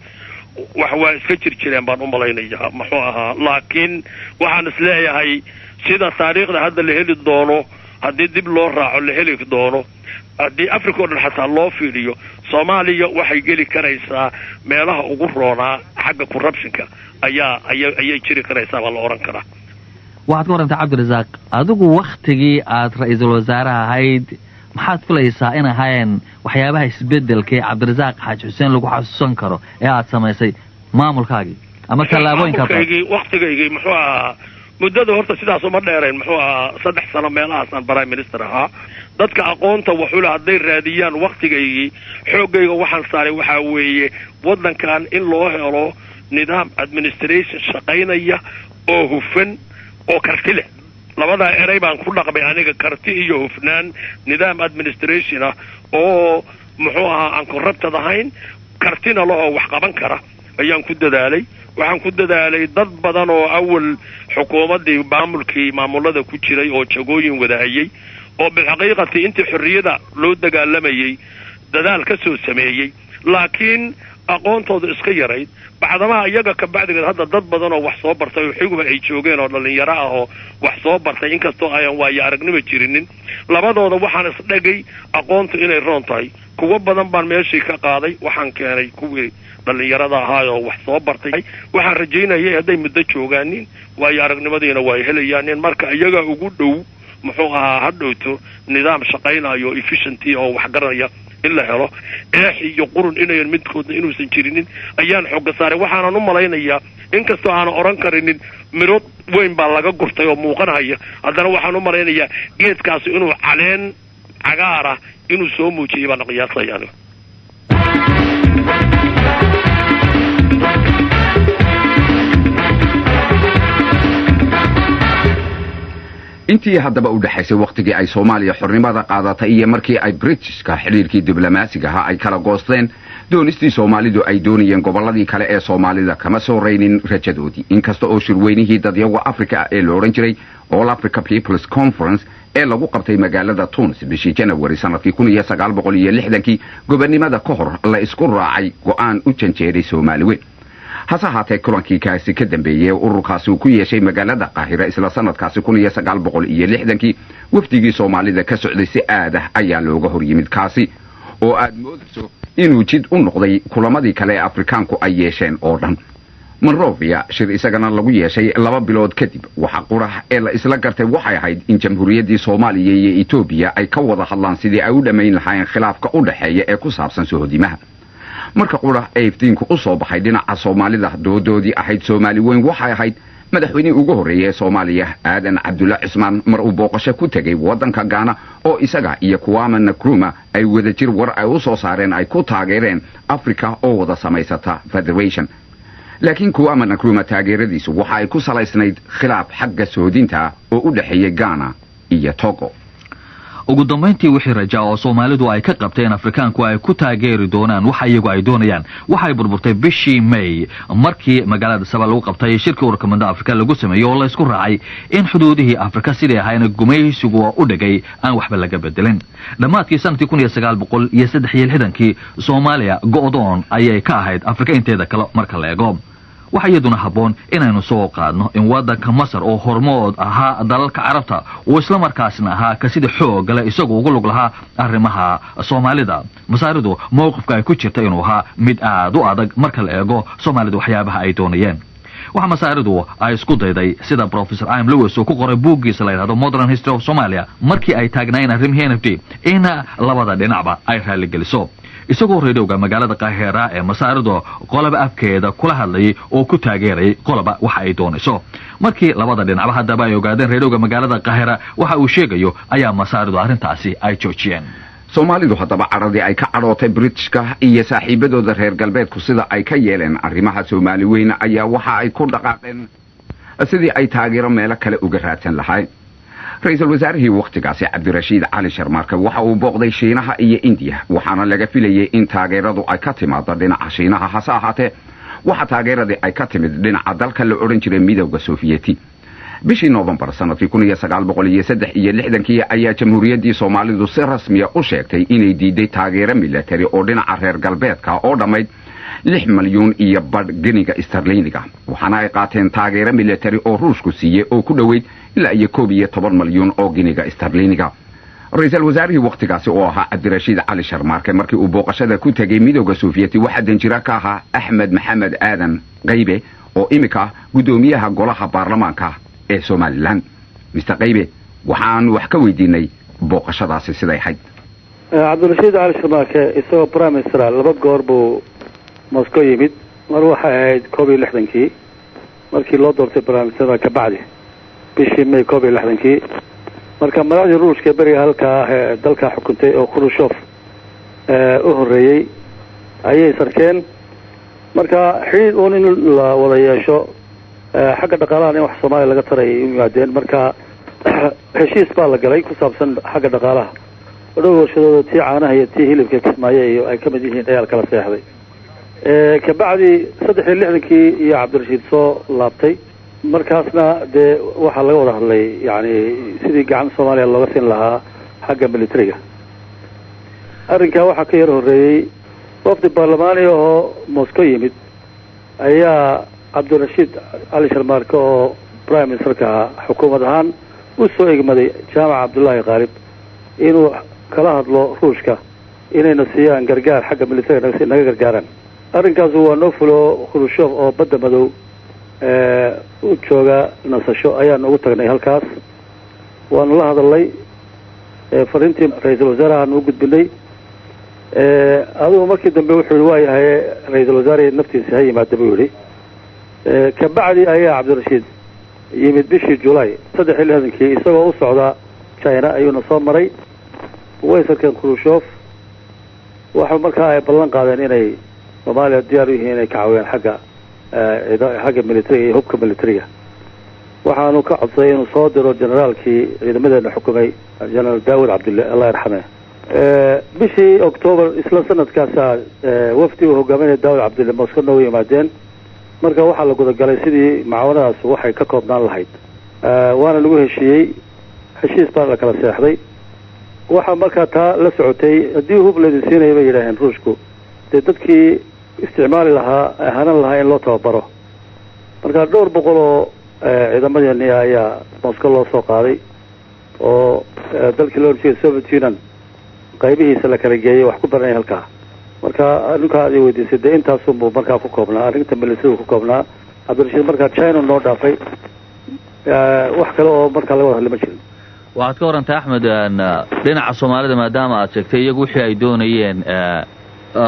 wax waa iska jir jireen baan u malaynayaa, muxuu ahaa. Laakiin waxaan is leeyahay sida taariikhda hadda la heli doono, haddii dib loo raaco la heli doono, haddii Africa o dhan xataa loo fiiriyo, Soomaaliya waxay geli karaysaa meelaha ugu roonaa xagga corruptionka ayaa aya ayay jiri karaysaa baa la odhan karaa. Waxaad ka warrantaa, Cabdirasaaq, adigu wakhtigii aad ra-iisul wasaaraha ahayd, maxaad filaysaa in ahaayeen waxyaabaha isbedelka ee Cabdirasaaq Xaaji Xuseen lagu xasuusan karo ee aad samaysay maamulkaagii ama tallaabooyinka? Maamulkaygii, waktigaygii, muxuu ahaa, muddada horta sidaas uma dheerayn, muxuu ahaa, 3 sano meelahaasaan prime minister ahaa. Dadka aqoonta waxule hadday raadiyaan, waktigaygii xooggayga waxaan saaray waxaa weeye waddankan in loo helo nidaam administration shaqaynaya oo hufan oo karti leh. Labadaa erey baan ku dhaqmay aniga, karti iyo hufnaan. Nidaam administration ah oo, muxuu ahaa, aan corrupted ahayn, kartina lahoo wax qaban kara ayaan ku dadaalay. Waxaan ku dadaalay dad badan oo awal xukuumaddii maamulkii maamulada ku jiray oo jagooyin wadahayay oo bilxaqiiqati intii xorriyada loo dagaalamayey dadaal ka soo sameeyey, laakiin aqoontooda iska yarayd. Bacdamaha iyaga ka bacdigeed hadda dad badan oo wax soo bartay oo xiguba ay joogeen oo dhallinyaro ah oo wax soo bartay, inkastoo ayan waayo aragnimo jirinin, labadooda waxaan isdhegay aqoontu inay roon tahay. Kuwo badan baan meeshii ka qaaday, waxaan keenay kuwii dhallinyarada ahaayoo wax soo bartay. Waxaan rajaynayay hadday muddo joogaanin, waayo aragnimadiina way helayaanin. Marka iyaga ugu dhow Muxuu ahaa, hadhowto nidaam shaqaynayo, efficiency oo wax garanaya in la helo, eex iyo qurun inayan midkoodna inuusan jirinin ayaan xooga saaray. Waxaanan u malaynayaa, inkastoo aanan odhan karinin miro weyn baa laga gurtay oo muuqanhaya, haddana waxaan u malaynayaa geedkaasi inuu caleen cagaara inuu soo muujiyay baan qiyaasaya anigu. Intii haddaba u dhexaysay wakhtigii ay Soomaaliya xornimada qaadatay iyo markii ay Britishka xidhiirkii diblomaasiga ahaa ay kala goosteen, doonistii Soomaalidu ay doonayeen gobolladii kale ee Soomaalida kama soo raynin rajadoodii, inkasta oo shirweynihii dadyaga Africa ee la odhan jiray All Africa Peoples Conference ee lagu qabtay magaalada Tunis bishii Janawari sanadkii 1960-kii gobonnimada ka hor la isku raacay go'aan u janjeeray Soomaali weyn. Hase ahaatee, kulankii kaasi ka dambeeyey ee ururkaasi uu ku yeeshay magaalada Qaahira isla sanadkaasi 1960-kii, wafdigii Soomaalida ka socday si aad ah ayaa looga hor yimid, kaasi oo aad moodayso inuu jid u noqday kulamadii kale ee Afrikaanku ay yeesheen oo dhan. Monrovia shir isagana lagu yeeshay 2 bilood kadib, waxa qurax ee la isla gartay waxay ahayd in Jamhuuriyaddii Soomaaliya iyo Etoobiya ay ka wada hadlaan sidii ay u dhammayn lahaayeen khilaafka u dhexeeya ee ku saabsan sohodimaha. Marka qura ee iftiinku u soo baxay dhinaca Soomaalida doodoodii ahayd Soomaali weyn waxay ahayd madaxweynihii ugu horreeyay ee Soomaaliya, Aadan Cabdulla Cismaan, mar uu booqasho ku tegey waddanka Gaana oo isaga iyo Kwame Nkrumah ay wadajir war ay u soo saareen ay ku taageereen Africa oo wada samaysata federation. Laakiin Kwame Nkrumah taageeradiisu waxa ay ku salaysnayd khilaaf xagga soodinta oo u dhexeeyey Ghana iyo Togo. Ugu dambayntii, wixii rajaa oo Soomaalidu ay ka qabteen Afrikaanku ay ku taageeri doonaan waxa iyagu ay doonayaan waxay burburtay bishii May, markii magaalada Saba lagu qabtay shirkii ururka midda Afrika lagu sameeyey oo laysku raacay in xuduudihii Afrika sidii ahayna gumaysigu u dhigay aan waxba laga bedelin. Dhammaadkii sanadkii 1963-kii Soomaaliya go'doon ayay ka ahayd Afrika inteeda kale marka la eego. Waxa iyaduna habboon inaynu soo qaadno in waddanka Masar oo hormood ahaa dalalka Carabta uu isla markaasna ahaa ka sida xoogale isagu ugu lug lahaa arrimaha Soomaalida, Masaaridu mowqifka ay ku jirta inuu ahaa mid aad u adag marka la eego Soomaalida waxyaabaha ay doonayeen. Waxa Masaaridu ay isku dayday, sida Professor I.M. Lewis uu ku qoray buuggiisa la yidhahdo Modern History of Somalia, markii ay taagnaayeen arrimihii NFD in labada dhinacba ay raalligeliso, isagoo reedhowga magaalada Qaahira ee Masaaridu qolaba afkeeda kula hadlayay oo ku taageerayay qolaba waxa ay doonayso. Markii labada dhinacba haddaba ay ogaadeen reedhowga magaalada Qaahira waxa uu sheegayo, ayaa Masaaridu arrintaasi ay joojiyeen. Soomaalidu haddaba cadhadii ay ka cadhootay Britishka iyo saaxiibadooda reer galbeedku sida ay ka yeeleen arrimaha Soomaali weyn ayaa waxa ay ku dhaqaaqeen sidii ay taageero meelo kale uga raadsan lahayn. Ra-iisul wasaarihii wakhtigaasi, Cabdirashiid Cali Sharmaarke, waxa uu booqday Shiinaha iyo Indiya, waxaana laga filayay in taageeradu ay ka timaado dhinaca Shiinaha. Hase ahaatee, waxa taageeradii ay ka timid dhinaca dalka la odhan jiray Midowda Sofiyeeti. Bishii Noofembar sanadkii 1963-kii ayaa Jamhuuriyaddii Soomaalidu si rasmiya u sheegtay inay diiday taageero milatari oo dhinaca reer galbeedka oo dhammayd 6.5 milyan geniga starliiniga, waxaana ay qaateen taageero milatari oo Ruushku siiyey oo ku dhoweyd ilaa iyo 11 milyan oo geniga starliiniga. Ra-iisul wasaarihii wakhtigaasi oo ahaa Cabdirashiid Cali Sharmaarke markii uu booqashada ku tegey Midowda Sofiyeeti, waxaa danjira ka ahaa Axmed Maxamed Aadan Qaybe oo imika ah guddoomiyaha golaha baarlamaanka ee Somaliland. Mister Qaybe waxaan wax ka weydiinay booqashadaasi siday ahayd. Cabdirashiid Cali Sharmaarke isagoo prime minister laba goor buu Moscow yimid. Mar waxay ahayd 61-kii, markii loo doortay prime minister kabacdi, bishii May 61-kii. Marka madaxdii Ruushka ee beriga halkaa ah ee dalkaa xukuntay oo Khrushchev u horreeyey ayay sarkeen. Marka xidhiid uun in la wada yeesho xagga dhaqaalahan in wax Soomaaliya laga tarayay u yimaadeen. Marka heshiis baa la galay ku saabsan xagga dhaqaalaha oo dhow warshadooda, tii caanaha iyo tii hilibka Kismaayo iyo ay ka mid yihiin ayaa kala seexday. Kabacdi 63-kii iyo Cabdirashiid soo laabtay. Markaasna dee waxaa laga wada hadlay yani sidii gacan Soomaaliya looga siin lahaa xagga militariga. Arrinkaa waxaa ka yar horreeyey wafdi baarlamaani ahoo Moscow yimid ayaa Cabdirashiid Cali Sharmaarke oo prime ministerka ahaa xukuumad ahaan u soo egmaday Jaamac Cabdullaahi Qaalib inuu kala hadlo Ruushka inayna siiyaan gargaar xagga militariga, naga gargaaraan. Arrinkaasu waa noo fulo. Khrushchev oo Badda Madow u jooga nasasho ayaan ugu tagnay halkaas. Waanu la hadalnay, fariintii ra-iisul wasaarahaanu u gudbinay. Adigu markii dambe wuxuu yihi, waayahay, ra-iisul wasaare naftiisa ha yimaada buu yidhi. Kabacdi ayaa Cabdirashiid yimid bishii Julaay 63-kii, isagoo u socda China ayuuna soo maray. Way sarkeen Khrushchev. Waxa markaa ay ballan qaadeen inay Soomaaliya diyaar u yihiin inay ka caawiyaan xagga militariga iyo hubka militariga. Waxaanu ka codsaday inuu soo diro generaalkii ciidamadeena xukumay, Generaal Daawud Cabdille, Allah yarxame. Bishii Octoobar isla sanadkaasaa wafdi uu hogaaminaya Daawud Cabdille Moscow noogu yimaadeen. Marka waxaa la gudagalay sidii mucaawanadaas waxay ka koobnaan lahayd, waana lagu heshiiyey, heshiis baana la kala seexday. Waxaa markaa taa la socotay, haddii hub laydin siinaya, bay yidhaaheen Ruushku, dee dadkii isticmaali lahaa, hanan lahaa in loo tababaro. Marka dhowr boqol oo ciidamadeeni ayaa Moscow loo soo qaaday oo dalkii loo horjeeda Soviet Union qaybihiisa la kala geeyay, wax ku baranaya halkaa. Marka arrinkaa aad i weydiisay, dee intaasunbuu markaa ku koobnaa, arrinta militarigu ku koobnaa. Cabdirashiid markaa China noo dhaafay, wax kale oo markaa laga wada hadli ma jirin. Waxaad ka warantay, Axmed, dhinaca Soomaalida, maadaama aad sheegtay iyagu wixii ay doonayeen,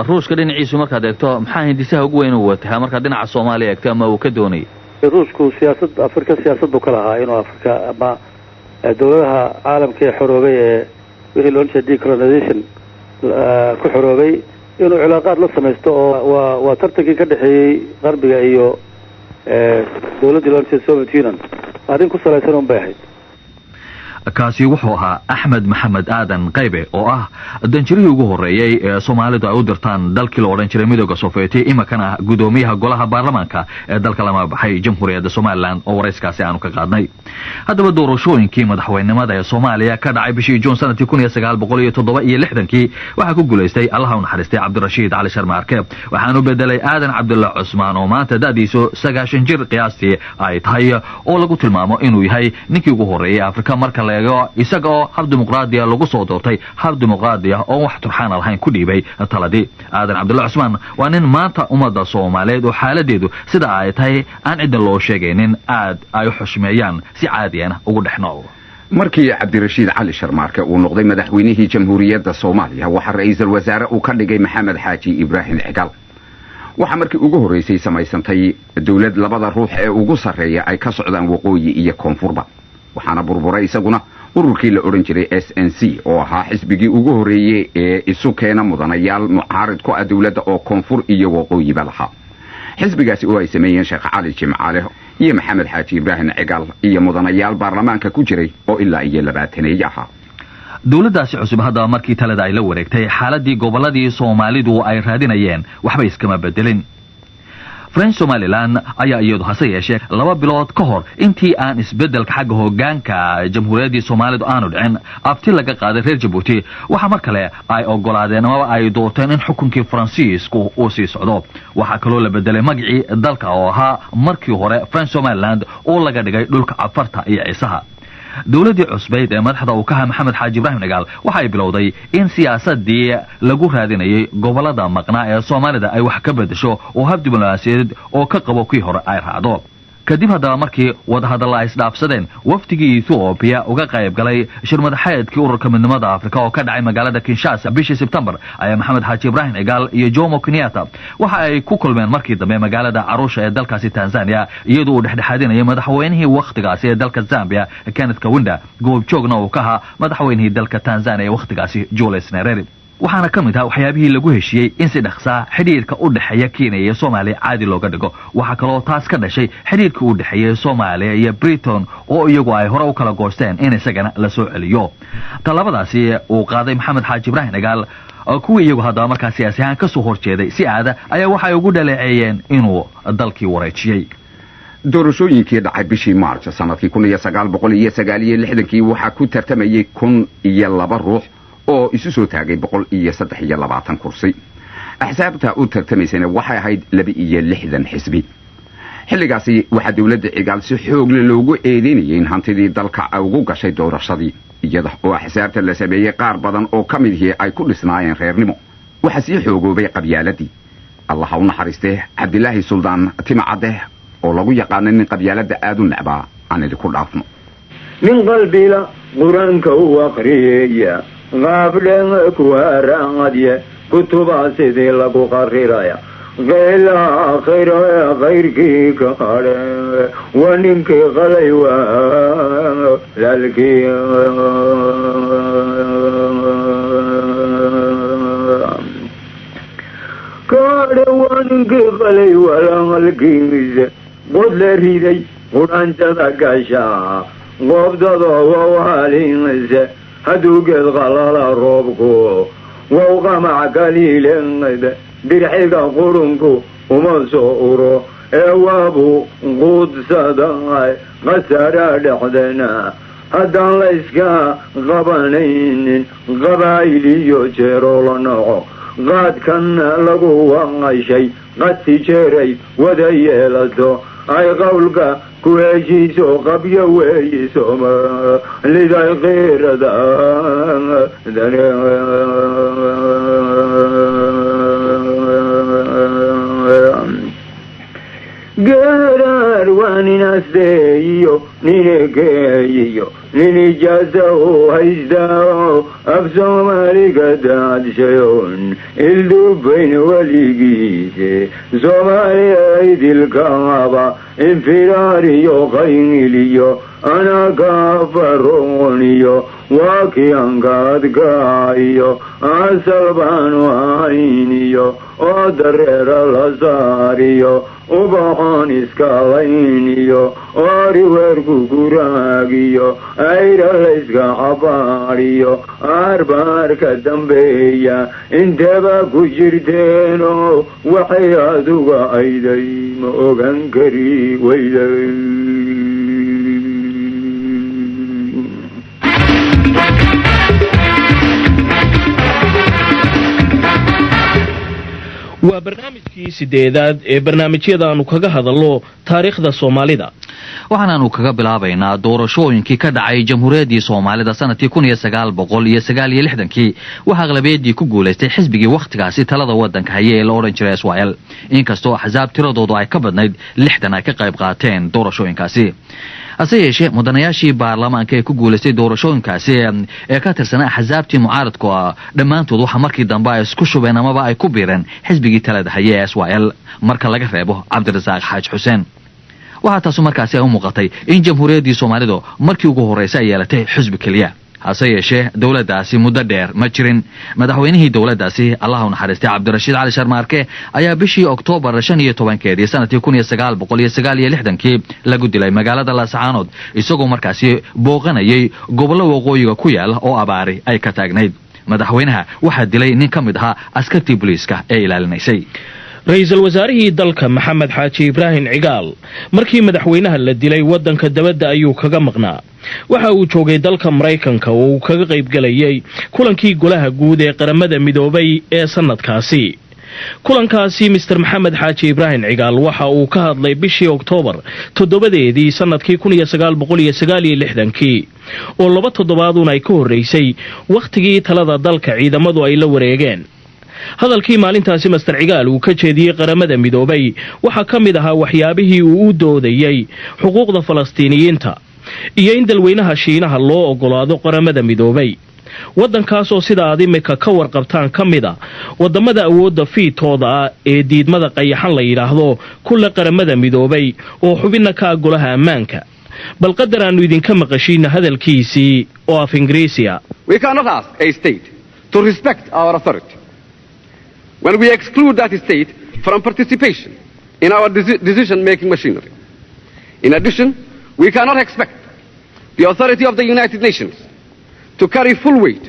Ruushka dhinaciisu markaad eegto, maxaa hindisaha ugu weyn uu watahaa markaad dhinaca Soomaaliya eegto ama uu ka doonayay? Ruushku siyaasad Afrika, siyaasad buu ka lahaa inuu Afrika ama dawladaha caalamka ee xoroobay, ee wixii loo jeeda decolonization ku xoroobay, inuu cilaaqaad la samaysto, oo waa tartankii ka dhexeeyey qarbiga iyo dawladdii loo jeeda Soviet Union, arrin ku salaysan un bay ahayd. Kaasi wuxuu ahaa Axmed Maxamed Aadan Qaybe, oo ah danjirihii ugu horreeyey ee Soomaalidu ay u dirtaan dalkii la odhan jiray Midooda Sofiyeeti, iminkana ah gudoomiyaha golaha baarlamaanka ee dalka lama baxay Jamhuuriyadda Somalilan, oo warayskaasi aanu ka qaadnay. Haddaba doorashooyinkii madaxweynenimada ee Soomaaliya ka dhacay bishii Juun sanadkii 1967-kii waxaa ku guulaystay, Allaha u naxariistay, Cabdirashiid Cali Sharmaarke. Waxaanu bedelay Aadan Cabdulla Cusmaan, oo maanta da'diisu 90 jir qiyaastii ay tahay, oo lagu tilmaamo inuu yahay ninkii ugu horreeyey Afrika marka la eego isaga oo hab dimuqraadiya lagu soo doortay, hab dimuqraadi ah oo wax turxaana lahayn ku dhiibay taladii. Aadan Cabdulla Cusmaan waa nin maanta ummadda Soomaaliyeed oo xaaladeedu sida ay tahay aan cidda loo sheegaynin aad ay u xushmeeyaan, si caadiyana ugu dhex nool. Markii Cabdirashiid Cali Sharmaarke uu noqday madaxweynihii Jamhuuriyadda Soomaaliya, waxaa ra-iisul wasaare uu ka dhigay Maxamed Xaaji Ibraahim Cigaal. Waxaa markii ugu horraysay samaysantay dowlad labada ruux ee ugu sarreeya ay ka socdaan waqooyi iyo koonfurba. Waxaana burburay isaguna ururkii la odhan jiray SNC, oo ahaa xisbigii ugu horreeyey ee isu keena mudanayaal mucaarid ku ah dowladda oo koonfur iyo waqooyiba lahaa. Xisbigaasi oo ay sameeyeen Sheekh Cali Jimcaale iyo Maxamed Xaaji Ibraahim Cigaal iyo mudanayaal baarlamaanka ku jiray oo ilaa iyo labaataneeye ahaa. Dowladdaasi cusub haddaba markii talada ay la wareegtay, xaaladii gobolladii Soomaalidu ay raadinayeen waxba iskama bedelin. French Somalilan ayaa iyadu hase yeeshee 2 bilood ka hor intii aan isbeddelka xagga hoggaanka Jamhuuriyaddii Soomaalidu aanu dhicin afti laga qaaday reer Jabuuti, waxaa mar kale ay ogolaadeen amaba ay doorteen in xukunkii Faransiisku uu sii socdo. Waxaa kaloo la bedelay magacii dalka, oo ahaa markii hore French Somaliland, oo laga dhigay dhulka Cafarta iyo Ciisaha. Dowladdii cusbayd ee madaxda uu ka ahaa Maxamed Xaaji Ibraahim Cigaal waxay bilowday in siyaasadii lagu raadinayay gobollada maqnaa ee Soomaalida ay wax ka bedesho, oo hab diblomaasiyadeed oo ka qabo kii hore ay raacdo. Kadib haddaba markii wadahadalla ay isdhaafsadeen wafdigii Ethoobiya uga qayb galay shirmadaxeedkii Ururka Midnimada Afrika oo ka dhacay magaalada Kinshasa bishii Sebtembar, ayaa Maxamed Xaaji Ibraahim Cigaal iyo Jomo Kenyatta waxa ay ku kulmeen markii dambe magaalada Caruusha ee dalkaasi Tanzania, iyadoo uu dhexdhexaadinayay madaxweynihii wakhtigaasi ee dalka Zambia, Kenneth Kaunda, goobjoogna uu ka ahaa madaxweynihii dalka Tanzania ee wakhtigaasi, Julius Nyerere. Waxaana ka mid ah waxyaabihii lagu heshiiyey in si dhaqsaa xidhiirka u dhexeeya Kenya iyo Soomaaliya caadi looga dhigo. Waxaa kaloo taas ka dhashay xidhiirka u dhexeeya Soomaaliya iyo Britain, oo iyagu ay hore u kala goosteen, in isagana la soo celiyo. Tallaabadaasi uu qaaday Maxamed Xaaji Ibraahim Cigaal, kuwii iyagu haddaba markaa siyaasi ahaan ka soo horjeeday si aada ayaa waxay ugu dhaleeceeyeen inuu dalkii wareejiyey. Doorashooyinkii dhacay bishii March sanadkii 1969-kii waxaa ku tartamayey 1002 ruux oo isu soo taagay 123 kursi. Axsaabta u tartamaysana waxay ahayd 62 xisbi. Xilligaasi waxaa dowladda Cigaal si xoogle loogu eedeynayay in hantidii dalka ugu gashay doorashadii, iyada oo axsaabta la sameeyey qaar badan oo ka midihii ay ku dhisnaayeen reernimo. Waxaa sii xoogoobay qabyaaladii. Allaha u naxariistee, Cabdilaahi Suldaan Timacadde, oo lagu yaqaano nin qabyaaladda aada u necbaa, aan idinku dhaafno. Nin qalbila Qur-aanka u akriyeya, qaabdhen kuharaadye, kutubaa sidii lagu qariraya, qeyla khayr khayrkii ka hadhe, waa ninkii qalay walaalkii. Kaadhe waa ninkii qalay walaalkiise, qod la riday qudhanjada gashaa, qoobdado wawhalinse, hadduu geed qalala roobku wow qamac kaliiled, dirxiga qurunku uma soo uro ee waabuu quudsaday. Khasaara dhexdena haddaan la iska qabanaynin, qabaa'il iyo jeeroo la noco, qaadkan lagu waqashay, qadsi jeeray wada yeelato, ay qowlka ku heshiiso, qabyo weeyiso liday qiirada. Geeraar waa nin asdeeyiyo, nin ekeeyiyo, nin ijaasa u haystaa, af Soomaaliga daadshayoon ilduubayn weligiise, Soomaaliya idilkaaba infiraariyo qayliyo, anakaafarooniyo, waa kiankaadkaayo, asal baanu ahayniyo, oo dareera la saariyo, ubaxoon iskalayniyo, oo riweerku kuraagiyo, ayra layska xabaariyo, aarbaarka dambeeya intaba ku jirteeno, waxay aduga ayday ma ogan kari weyday. Waa barnaamijkii sideedaad ee barnaamijyadaannu kaga hadallo taariikhda Soomaalida. Waxaanaanu kaga bilaabaynaa doorashooyinkii ka dhacay Jamhuuriyaddii Soomaalida sanadkii 1969-kii. Waxaa aqlabiyaddii ku guulaystay xisbigii wakhtigaasi talada waddanka haya ee la odhan jiray SYL, inkastoo axsaab tiradoodu ay ka badnayd 60 ay ka qayb qaateen doorashooyinkaasi. Hase yeeshee, mudanayaashii baarlamaanka ee ku guulaystay doorashooyinkaasi ee ka tirsanaa axsaabtii mucaaradku ah, dhammaantood waxa markii dambe ay isku shubeen amaba ay ku biireen xisbigii talada haye ee SYL, marka laga reebo Cabdirasaaq Xaaji Xuseen. Waxaa taasu markaasi ay u muuqatay in Jamhuuriyaddii Soomaalidu markii ugu horraysay ay yeelatay xisbi keliya. Hase yeeshee, dowladdaasi muddo dheer ma jirin. Madaxweynihii dowladdaasi, Allah u naxariistay, Cabdirashiid Cali Sharmaarke, ayaa bishii Oktoobar 15-keedii sanadkii 1969-kii lagu dilay magaalada Laascaanood, isagoo markaasi booqanayay gobollo waqooyiga ku yaala oo abaari ay ka taagnayd. Madaxweynaha waxaa dilay nin ka mid ahaa askartii booliiska ee ilaalinaysay. Ra-iisul wasaarihii dalka Maxamed Xaaji Ibraahim Cigaal markii madaxweynaha la dilay waddanka dabadda ayuu kaga maqnaa. Waxa uu joogay dalka Maraykanka oo uu kaga qaybgelayay kulankii Golaha Guud ee Qaramada Midoobay ee sannadkaasi. Kulankaasi Mister Maxamed Xaaji Ibraahim Cigaal waxa uu ka hadlay bishii Oktoobar 7-deedii sannadkii 1969-kii, oo 2 toddobaadun ay ka horraysay wakhtigii talada dalka ciidamadu ay la wareegeen. Hadalkii maalintaasi Master Cigaal uu ka jeediyey Qaramada Midoobay waxaa ka mid ahaa waxyaabihii uu u doodayey xuquuqda Falastiiniyiinta iyo in dalweynaha Shiinaha loo oggolaado Qaramada Midoobay, waddankaasoo sida aad imika ka warqabtaan ka mid a waddamada awoodda fiitooda ah ee diidmada qayaxan la yidhaahdo kulle Qaramada Midoobay oo xubinna ka ah Golaha Ammaanka. Bal qadar aannu idinka maqashiina hadalkiisii oo af Ingiriisiya. We cannot ask a state to respect our authority when we exclude that state from participation in our decision-making machinery. In addition, we cannot expect the authority of the United Nations to carry full weight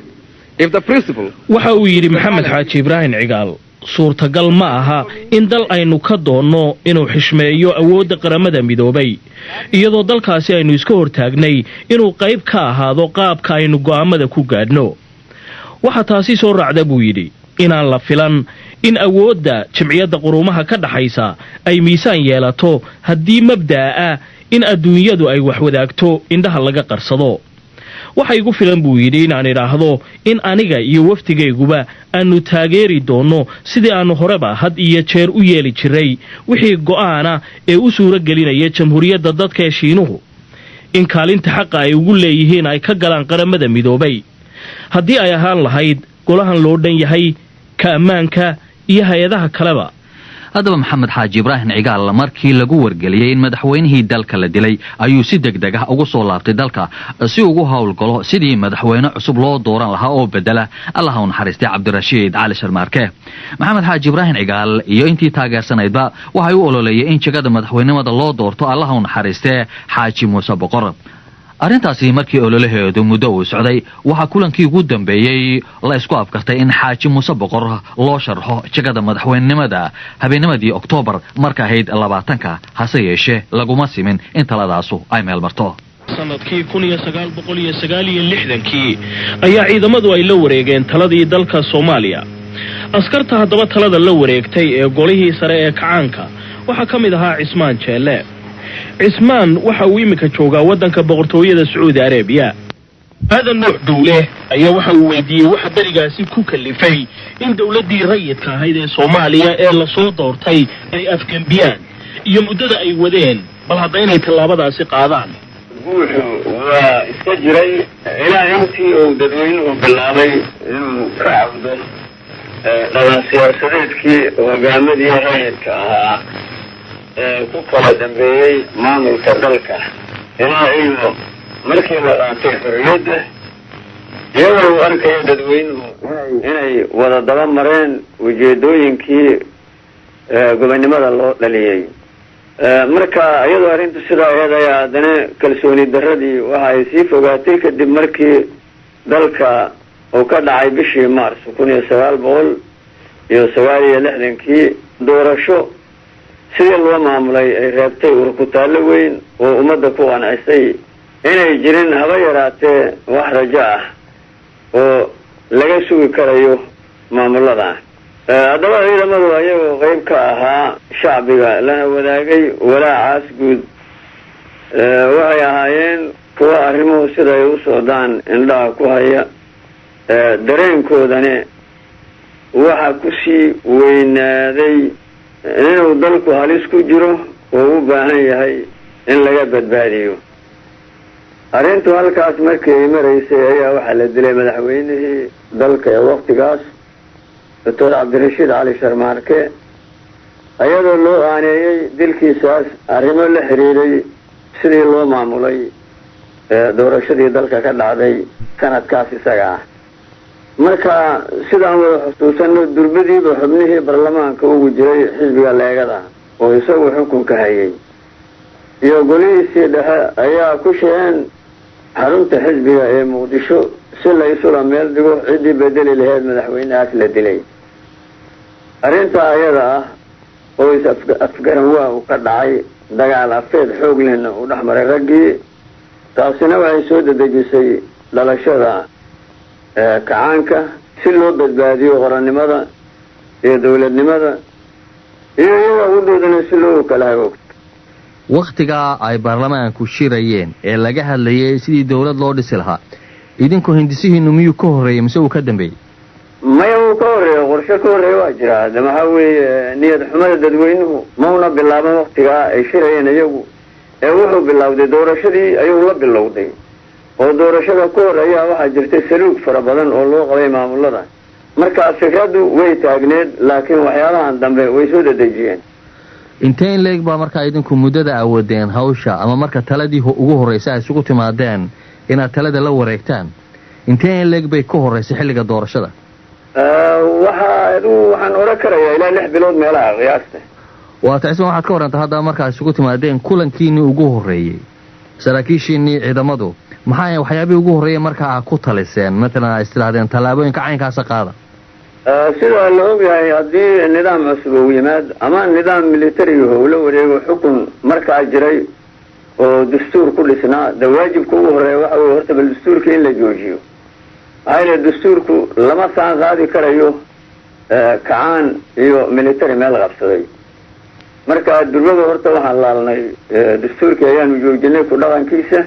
if the principle Waxa uu yidhi Maxamed Xaaji Ibraahim Cigaal: suurtagal ma aha in dal aynu ka doonno inuu xishmeeyo awoodda Qaramada Midoobay, iyadoo dalkaasi aynu iska hortaagnay inuu qayb ka ahaado qaabka aynu go'aamada ku gaadhno. Waxaa taasi soo raacda, buu yidhi, inaan la filan in awoodda Jimciyadda Quruumaha ka dhaxaysa ay miisaan yeelato haddii mabda'a ah in adduunyadu ay wax wadaagto indhaha laga qarsado. Waxa igu filan, buu yidhi, inaan idhaahdo in aniga iyo wafdigayguba aannu taageeri doonno, sidii aannu horeba had iyo jeer u yeeli jiray, wixii go'aana ee u suuro gelinaya Jamhuuriyadda Dadka ee Shiinuhu. In kaalinta xaqa ay ugu leeyihiin ay ka galaan Qaramada Midoobay, haddii ay ahaan lahayd golahan loo dhan yahay, ka ammaanka iyo hay-adaha kaleba. Haddaba Maxamed Xaaji Ibraahim Cigaal markii lagu wargeliyey in madaxweynihii dalka la dilay ayuu si deg deg ah ugu soo laabtay dalka si ugu howlgalo sidii madaxweyne cusub loo dooran lahaa oo bedela, Allaha u naxariistay, Cabdirashiid Cali Sharmaarke. Maxamed Xaaji Ibraahim Cigaal iyo intii taageersanaydba waxay u ololeeyey in jegada madaxweynimada loo doorto, Allaha u naxariistee, Xaaji Muuse Boqor. Arrintaasi markii ololaheedu muddo uu socday, waxaa kulankii ugu dambeeyey la isku afkartay in Xaaji Muuse Boqor loo sharxo jegada madaxweynenimada habeennimadii Oktoobar marka ahayd 20-ka. Hase yeeshee laguma simin in taladaasu ay meel marto. Sanadkii 1969-kii ayaa ciidamadu ay la wareegeen taladii dalka Soomaaliya. Askarta haddaba talada la wareegtay ee golihii sare ee kacaanka waxaa ka mid ahaa Cismaan Jeelle. Cismaan waxa uu iminka joogaa waddanka Boqortooyada Sacuudi Arabiya. Aadan Nuux Dhuule ayaa waxa uu weydiiyey waxa berigaasi ku kalifay in dowladdii rayidka ahayd ee Soomaaliya ee lasoo doortay ay afgembiyaan iyo muddada ay wadeen bal hadda inay tallaabadaasi qaadaan. Guuxu waa iska jiray ilaa intii uu dadweynuhu bilaabay inuu ka cawdo dhalan siyaasadeedkii hogaamadii rayidka ahaa ee ku kala dambeeyey maamulka dalka, ilaa iyo markii la qaatay xorriyadda, iyadoo uu arkayo dadweynuhu inay wada daba mareen ujeedooyinkii gobonnimada loo dhaliyey. Marka iyadoo arrintu sidaa aheed ayaa haddana kalsooni darradii waxa ay sii fogaatay kadib markii dalka uu ka dhacay bishii Mars 1969-kii doorasho sidii loo maamulay ay reebtay urkutaallo weyn oo ummadda ku qancisay inay jirin haba yaraatee wax rajo ah oo laga sugi karayo maamulada. Haddaba ciidamadu ayagoo qeyb ka ahaa shacbiga lana wadaagay walaacaas guud, waxay ahaayeen kuwa arrimuhu siday u socdaan indhaha ku haya. Dareenkoodani waxa kusii weynaaday inuu dalku halis ku jiro oo u baahan yahay in laga badbaadiyo. Arrintu halkaas markii ay maraysay ayaa waxaa la dilay madaxweynihii dalka ee waktigaas, Doctor Cabdirashiid Cali Sharmaarke, iyadoo loo aaneeyey dilkiisaas arrimo la xiriiray sidii loo maamulay doorashadii dalka ka dhacday sanadkaas isaga ah. Marka sidaan wada xusuusano, durbadiiba xubnihii baarlamaanka ugu jiray xisbiga Leegada oo isagu xukunka hayay iyo golihiisii dhexe ayaa ku shireen xarunta xisbiga ee Muqdisho si la isula meel dhigo ciddii bedeli laheyd madaxweynahaas la dilay. Arrintaa ayada ah oo is afgaran waa uu ka dhacay, dagaal afeed xoog lehna uu dhex maray raggii, taasina waxay soo dedejisay dhalashada kacaanka si loo badbaadiyo qorannimada iyo dowladnimada iyo iyaga udhoodana si loo kala hagoogto. Wakhtigaa ay baarlamaanku shirayeen ee laga hadlayay sidii dowlad loo dhisi lahaa, idinku hindisihiinu miyuu ka horreeyey mise uu ka dambeeyey? Maya, uu ka horreeyo. Qorshe ka horreeya waa jiraa. Hadde maxaa weeye, niyad xumada dadweynuhu mauna bilaaban waktigaa ay shirayeen iyagu, ee wuxuu bilowday doorashadii ayuu la bilowday, oo doorashada ka hor ayaa waxaa jirtay saluug fara badan oo loo qabay maamulada. Marka fikraddu way taagneed, laakiin waxyaalahan dambe way soo dedejiyeen. Intee in leeg baa markaa idinku muddada awadeen hawsha, ama marka taladii ugu horreysa ay isugu timaadeen inaad talada la wareegtaan, intee in leeg bay ka horreysay xilliga doorashada? Waxa adigu waxaan odhan karayaa ilaa 6 bilood meelaha qiyaasta. Waata Cismaan, waxaad ka warrantaa haddaba markaa isugu timaadeen kulankiinii ugu horreeyey, saraakiishiinii ciidamadu maxaa waxyaabihii ugu horreeyay markaa aad ku taliseen, matalan ay istidhaahdeen tallaabooyinka caynkaasa qaada? Sida la ogyahay, haddii nidaam cusub uu yimaad ama nidaam militariga uu la wareego xukun markaa jiray oo dastuur ku dhisnaa, de waajibka ugu horreeya waxa weye horta bal dastuurka in la joojiyo. Maxaa yeele dastuurku lama saan qaadi karayo kacaan iyo military meel qabsaday. Marka durbada horta waxaan laalnay dastuurkii, ayaanu joojinay ku dhaqankiisa.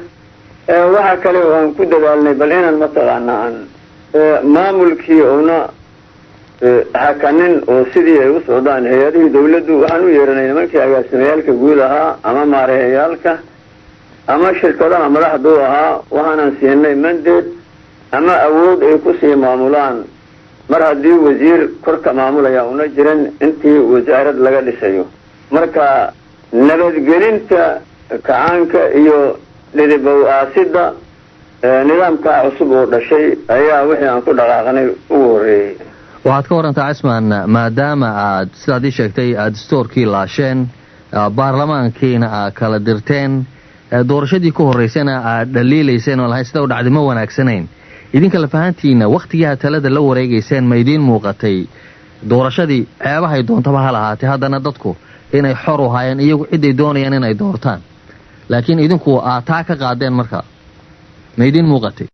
Waxa kale oo aan ku dadaalnay bal inaan mataqaana aan maamulkii una hakanin oo sidii ay u socdaan hay-adihii dawladdu. Waxaan u yeeranay nimankii agaasimayaalka guud ahaa ama maareeyayaalka. Ama shirkadaha madaxduu ahaa waxaanan siinay mandate ama awood ay kusii maamulaan, mar haddii wasiir korka maamulaya una jirin intii wasaarad laga dhisayo. Marka nabadgelinta kacaanka iyo dhidibow aasidda nidaamkaa cusub oo dhashay ayaa wixii aan ku dhaqaaqnay ugu horreeyey. Waxaad ka warantaa, Cismaan, maadaama aad sidaad ii sheegtay aad dastuurkii laasheen, baarlamaankiina aad kala dirteen, doorashadii ku horreysana aad dhaliilayseen oo lahayd sida u dhacday ma wanaagsanayn, idinka lafahantiina wakhtigii aad talada la wareegayseen ma idiin muuqatay doorashadii, ceebahay doontaba ha lahaatee, haddana dadku inay xor u haayeen iyagu ciday doonayaan inay doortaan, laakiin idinku aad taa ka qaadeen? Marka ma idiin muuqatay?